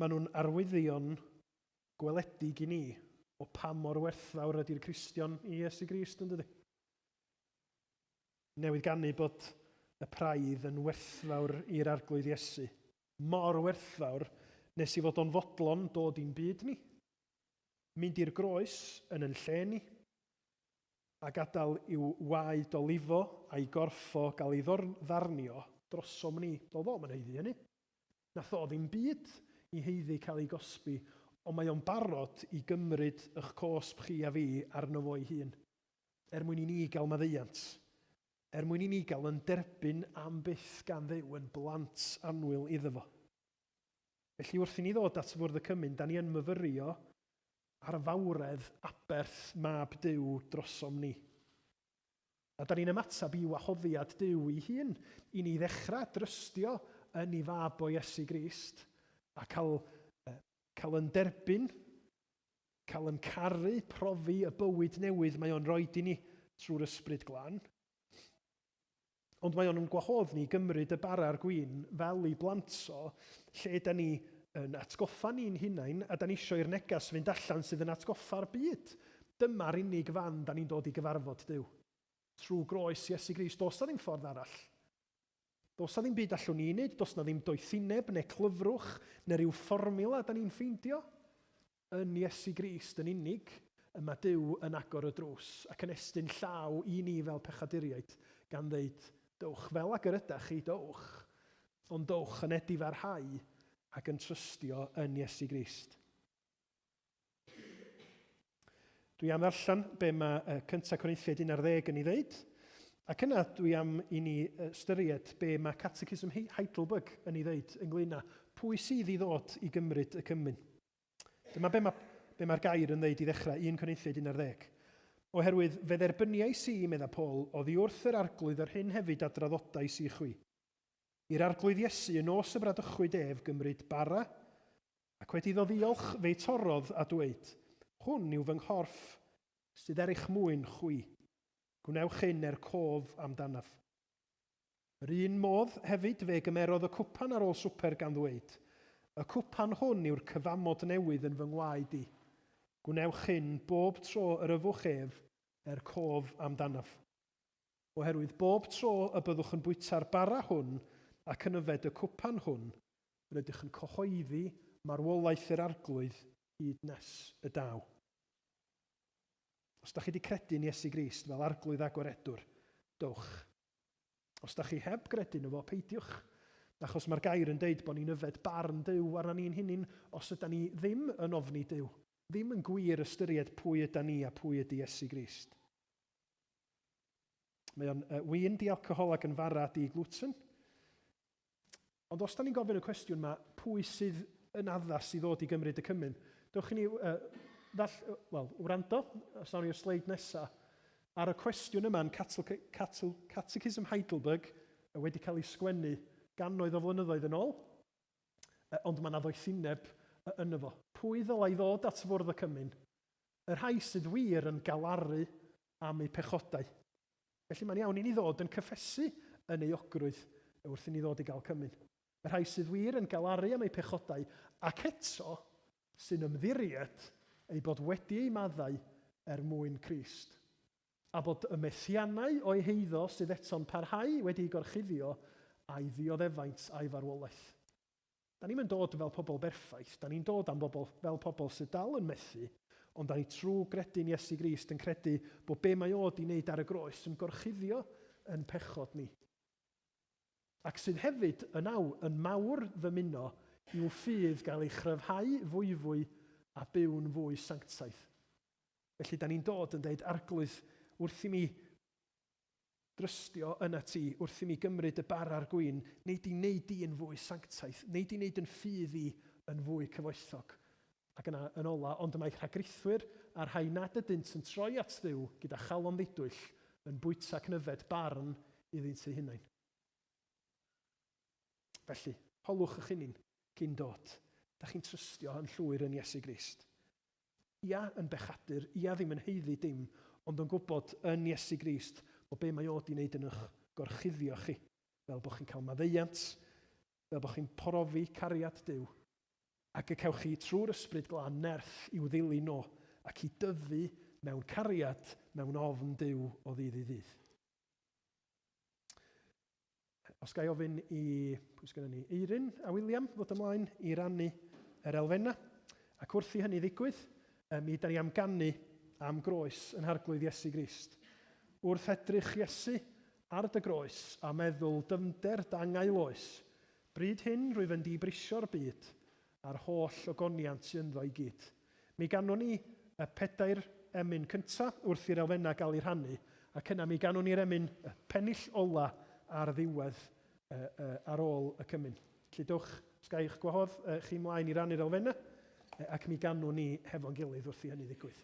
maen nhw'n arwyddion gweledig i ni o pa mor werthfawr ydy'r Cristion i Iesu Grist, yn dydy? Newydd ganu bod y praidd yn werthfawr i'r Arglwydd Iesu. Mor werthfawr nes i fod o'n fodlon dod i'n byd ni. Mynd i'r groes yn yn lle ni. A gadael i'w waed olifo a'i gorff o gael ei ddarnio drosom ni. Doedd o'm yn haeddu hynny. Nath o ddim byd i haeddu cael ei gosbi, ond mae o'n barod i gymryd ych cosb chi a fi arno fo'i hun, er mwyn i ni gael maddeuant, er mwyn i ni gael yn derbyn am byth gan Dduw yn blant annwyl iddo fo. Felly wrth i ni ddod at Fwrdd y Cymun, da ni yn myfyrio ar fawredd aberth Mab Duw drosom ni. A da ni'n ymateb i wahoddiad Duw ei hun i ni ddechrau drystio yn ei Fab o Iesu Grist a cael, cael yn derbyn, cael yn caru, profi y bywyd newydd mae o'n rhoi i ni trwy'r Ysbryd Glân. Ond mae o'n gwahodd ni gymryd y bara a'r gwin fel ei blant o, lle da ni yn atgoffa ni'n hunain a da ni isio i'r neges fynd allan sydd yn atgoffa'r byd. Dyma'r unig fan da ni'n dod i gyfarfod Duw. Trwy groes Iesu Grist. Does na ddim ffordd arall. Does na ddim byd allwn ni wneud, does na ddim doethineb neu clyfrwch neu ryw fformiwla da ni'n ffeindio. Yn Iesu Grist yn unig y mae Duw yn agor y drws ac yn estyn llaw i ni fel pechaduriaid, gan ddeud, Dowch fel ag yr ydach chi, dowch, ond dowch yn edifarhau ac yn trystio yn Iesu Grist. Dwi am ddarllen be mae Cyntaf Corinthiaid 11 yn ei ddeud, ac yna dwi am i ni ystyried be mae Catechism Heidelberg yn ei ddeud ynglyn â pwy sydd i ddod i gymryd y cymun. Dyma be mae, be mae'r gair yn ddeud i ddechrau, 1 Corinthiaid 11. Oherwydd fe dderbyniais i, medda Paul, oddi wrth yr Arglwydd yr hyn hefyd a draddodais i chwi. I'r Arglwydd Iesu y nos y bradychwyd ef gymryd bara, ac wedi iddo ddiolch fe'i torrodd a dweud, Hwn yw fy nghorff sydd er eich mwyn chwi. Gwnewch hyn er cof amdanaf. Yr un modd hefyd fe gymerodd y cwpan ar ôl swper gan ddweud, Y cwpan hwn yw'r cyfamod newydd yn fy ngwaed i. Gwnewch hyn bob tro yr yfwch ef er cof amdanaf. Oherwydd bob tro y byddwch yn bwyta'r bara hwn ac yn yfed y cwpan hwn, rydych yn cyhoeddi marwolaeth yr Arglwydd hyd nes y daw. Os da chi wedi credu yn Iesu Grist fel Arglwydd a Gwaredwr, dowch. Os da chi heb gredu yno fo, peidiwch. Achos mae'r gair yn deud bod ni'n yfed barn Duw arna ni'n hunin os yda ni ddim yn ofni Duw, ddim yn gwir ystyried pwy yda ni a pwy ydy Iesu Grist. Mae o'n win di-alcohol ac yn fara di-gluten. Ond os da ni'n gofyn y cwestiwn yma, pwy sydd yn addas i ddod i gymryd y cymun? Dewch i ni uh, ddall, well, wrando, os nawn ni'r sleid nesaf, ar y cwestiwn yma yn Catechism Heidelberg, wedi cael ei sgwennu gannoedd o flynyddoedd yn ôl, ond mae yna ddoethineb yno fo. Pwy ddylai ddod at fwrdd y cymun? Y rhai sydd wir yn galaru am eu pechodau. Felly mae'n iawn i ni ddod yn cyffesu yn euogrwydd wrth i ni ddod i gael cymun. Y rhai sydd wir yn galaru am eu pechodau ac eto sy'n ymddiried eu bod wedi eu maddau er mwyn Crist, a bod y methiannau o'u heiddo sydd eto'n parhau wedi eu gorchuddio a'i ddioddefaint a'i farwolaeth. Da ni'm yn dod fel pobl berffaith, da ni'n dod am bobl, fel pobl sydd dal yn methu, ond da ni trwy gredu'n Iesu Grist yn credu bod be mae o di wneud ar y groes yn gorchuddio yn pechod ni. Ac sydd hefyd yn aw, yn mawr ddymuno i'w ffydd gael ei chryfhau fwyfwy a byw'n fwy sanctaidd. Felly da ni'n dod yn deud, Arglwydd, wrth i mi drystio ynat ti wrth i mi gymryd y bara a'r gwin, wnei di wneud di yn fwy sanctaidd, wnei di wneud yn ffydd i yn fwy cyfoethog. Ac yna, yn ola, ond y mae rhagrithwyr a'r rhai nad ydynt yn troi at Dduw gyda chalon ddidwyll yn bwyta ac yn yfed barn iddynt eu hunain. Felly, holwch eich hunain cyn dod. Da chi'n trystio yn llwyr yn Iesu Grist? Ia yn bechadur, ia ddim yn haeddu dim, ond yn gwybod yn Iesu Grist bod be mae o di wneud yn eich gorchuddio chi. Fel bod chi'n cael maddeuant, fel bod chi'n profi cariad Duw, ac y cewch chi trwy'r Ysbryd Glân nerth i'w ddilyn o ac i dyfu mewn cariad, mewn ofn Duw o ddydd i ddydd. Os ga i ofyn i, pwy sgynnon ni, Eirin a William ddod ymlaen i rannu yr elfennau. Ac wrth i hynny ddigwydd, mi da ni am ganu am groes yn Harglwydd Iesu Grist. Wrth edrych Iesu ar dy groes a meddwl dyfnder dy angau oes, bryd hyn rwyf yn di-brisio'r byd a'r holl ogoniant sy ynddo i gyd. Mi ganwn ni y pedair emyn cynta wrth i'r elfennau gael eu rhannu, ac yna mi ganwn ni'r emyn y pennill ola ar ddiwedd ar ôl y cymun. Felly dewch, os ga i eich gwahodd chi mlaen i rannu'r elfennau, ac mi ganwn ni hefo'n gilydd wrth i hynny ddigwydd.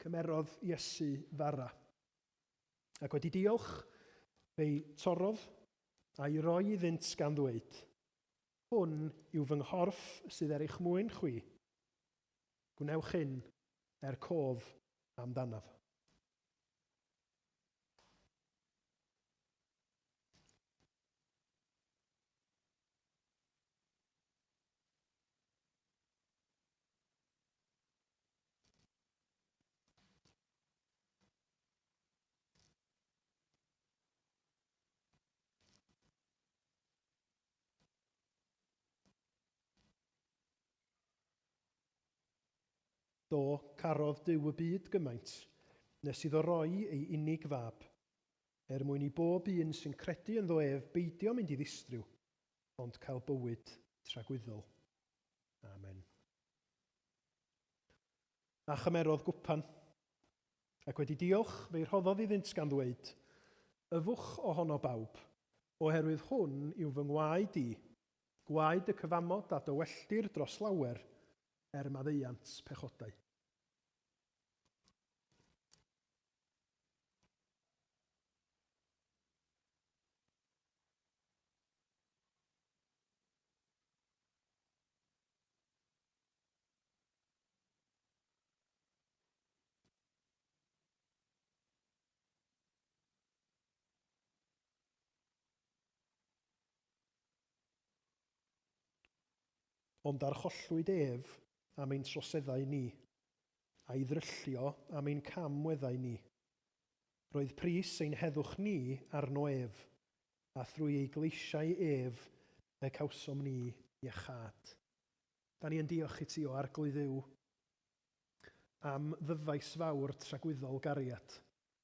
Cymerodd Iesu fara, ac wedi diolch, fe'i torrodd a'i roi iddynt gan ddweud, Hwn yw fy nghorff sydd er eich mwyn chwi. Gwnewch hyn er cof amdanaf. Do, carodd Duw y byd gymaint, nes iddo roi ei unig fab, er mwyn i bob un sy'n credu ynddo ef beidio mynd i ddistryw, ond cael bywyd tragwyddol. Amen. A chymerodd gwpan, ac wedi diolch, fe'i rhoddodd iddynt gan ddweud, Yfwch ohono bawb, oherwydd hwn yw fy ngwaed i, gwaed y cyfamod a dywelltir dros lawer, er maddeuant pechodau. Ond archollwyd ef am ein troseddau ni, a'i ddryllio am ein camweddau ni. Roedd pris ein heddwch ni arno ef, a thrwy ei gleisiau ef y cawsom ni iachâd. Da ni yn diolch i ti, O Arglwydd Dduw, am ddyfais fawr tragwyddol gariad,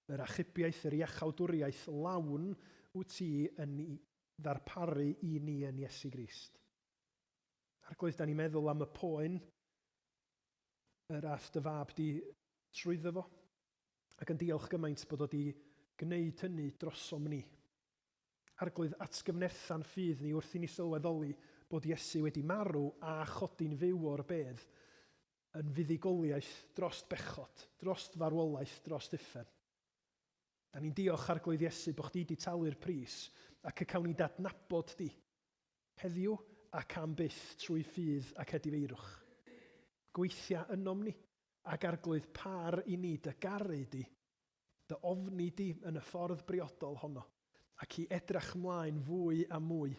yr achubiaeth, yr iachawdwriaeth lawn wyt ti yn ei ddarparu i ni yn Iesu Grist. Arglwydd, da ni'n meddwl am y poen yr ath dy fab di trwyddo fo, ac yn diolch gymaint bod o di gwneud hynny drosom ni. Arglwydd, atgyfnertha'n ffydd ni wrth i ni sylweddoli bod Iesu wedi marw a chodi'n fyw o'r bedd yn fuddugoliaeth drost bechod, drost farwolaeth, drost uffern. Da ni'n diolch, Arglwydd Iesu, bod chdi di talu'r pris ac y cawn ni d'adnabod di heddiw ac am byth trwy ffydd ac edifeirwch. Gweithia ynom ni, ac Arglwydd par i ni dy garu di, dy ofni di yn y ffordd briodol honno, ac i edrach mlaen fwy a mwy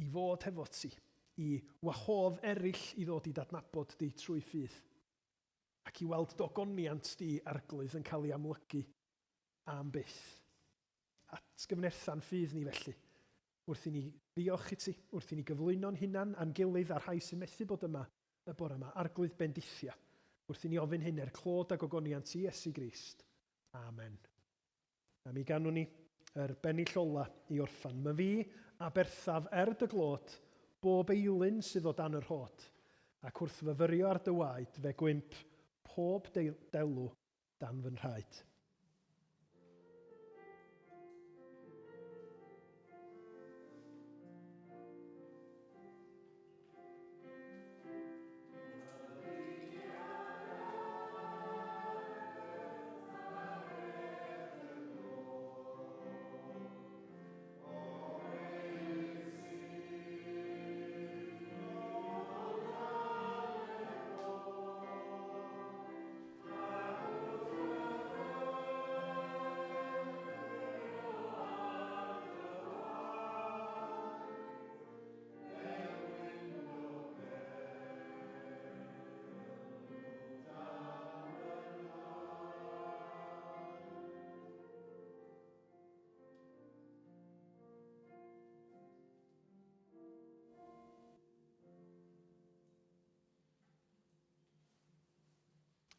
i fod hefo ti, i wahodd eraill i ddod i d'adnabod di trwy ffydd, ac i weld d'ogoniant di, Arglwydd, yn cael ei amlygu am byth. Atgyfnertha'n ffydd ni felly, wrth i ni ddiolch i ti, wrth i ni gyflwyno'n hunan a'n gilydd a'r rhai sy'n methu bod yma y bore yma. Arglwydd bendithia, wrth i ni ofyn hyn er clod a gogoniant i Iesu Grist. Amen. A mi ganwn ni yr bennill ola i orffan. My fi a berthaf er dy glod, bob eilun sydd o dan yr hod, ac wrth fyfyrio ar dy waed, fe gwymp pob delw dan fy nhraed.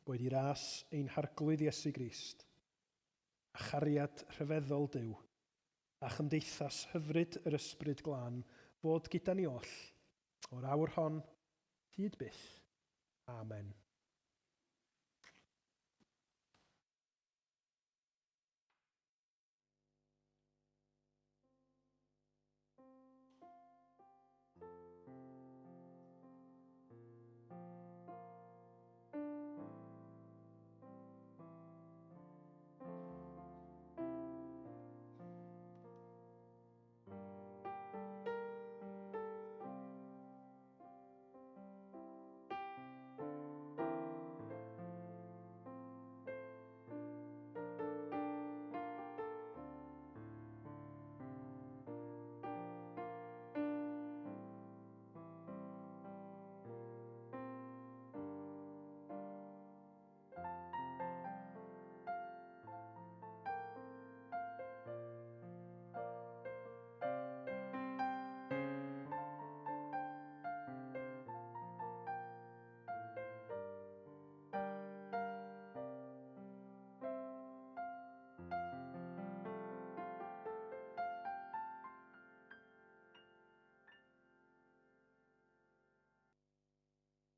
Boed i ras ein Harglwydd Iesu Grist, a chariad rhyfeddol Duw, a chymdeithas hyfryd yr Ysbryd Glân fod gyda ni oll, o'r awr hon hyd byth. Amen.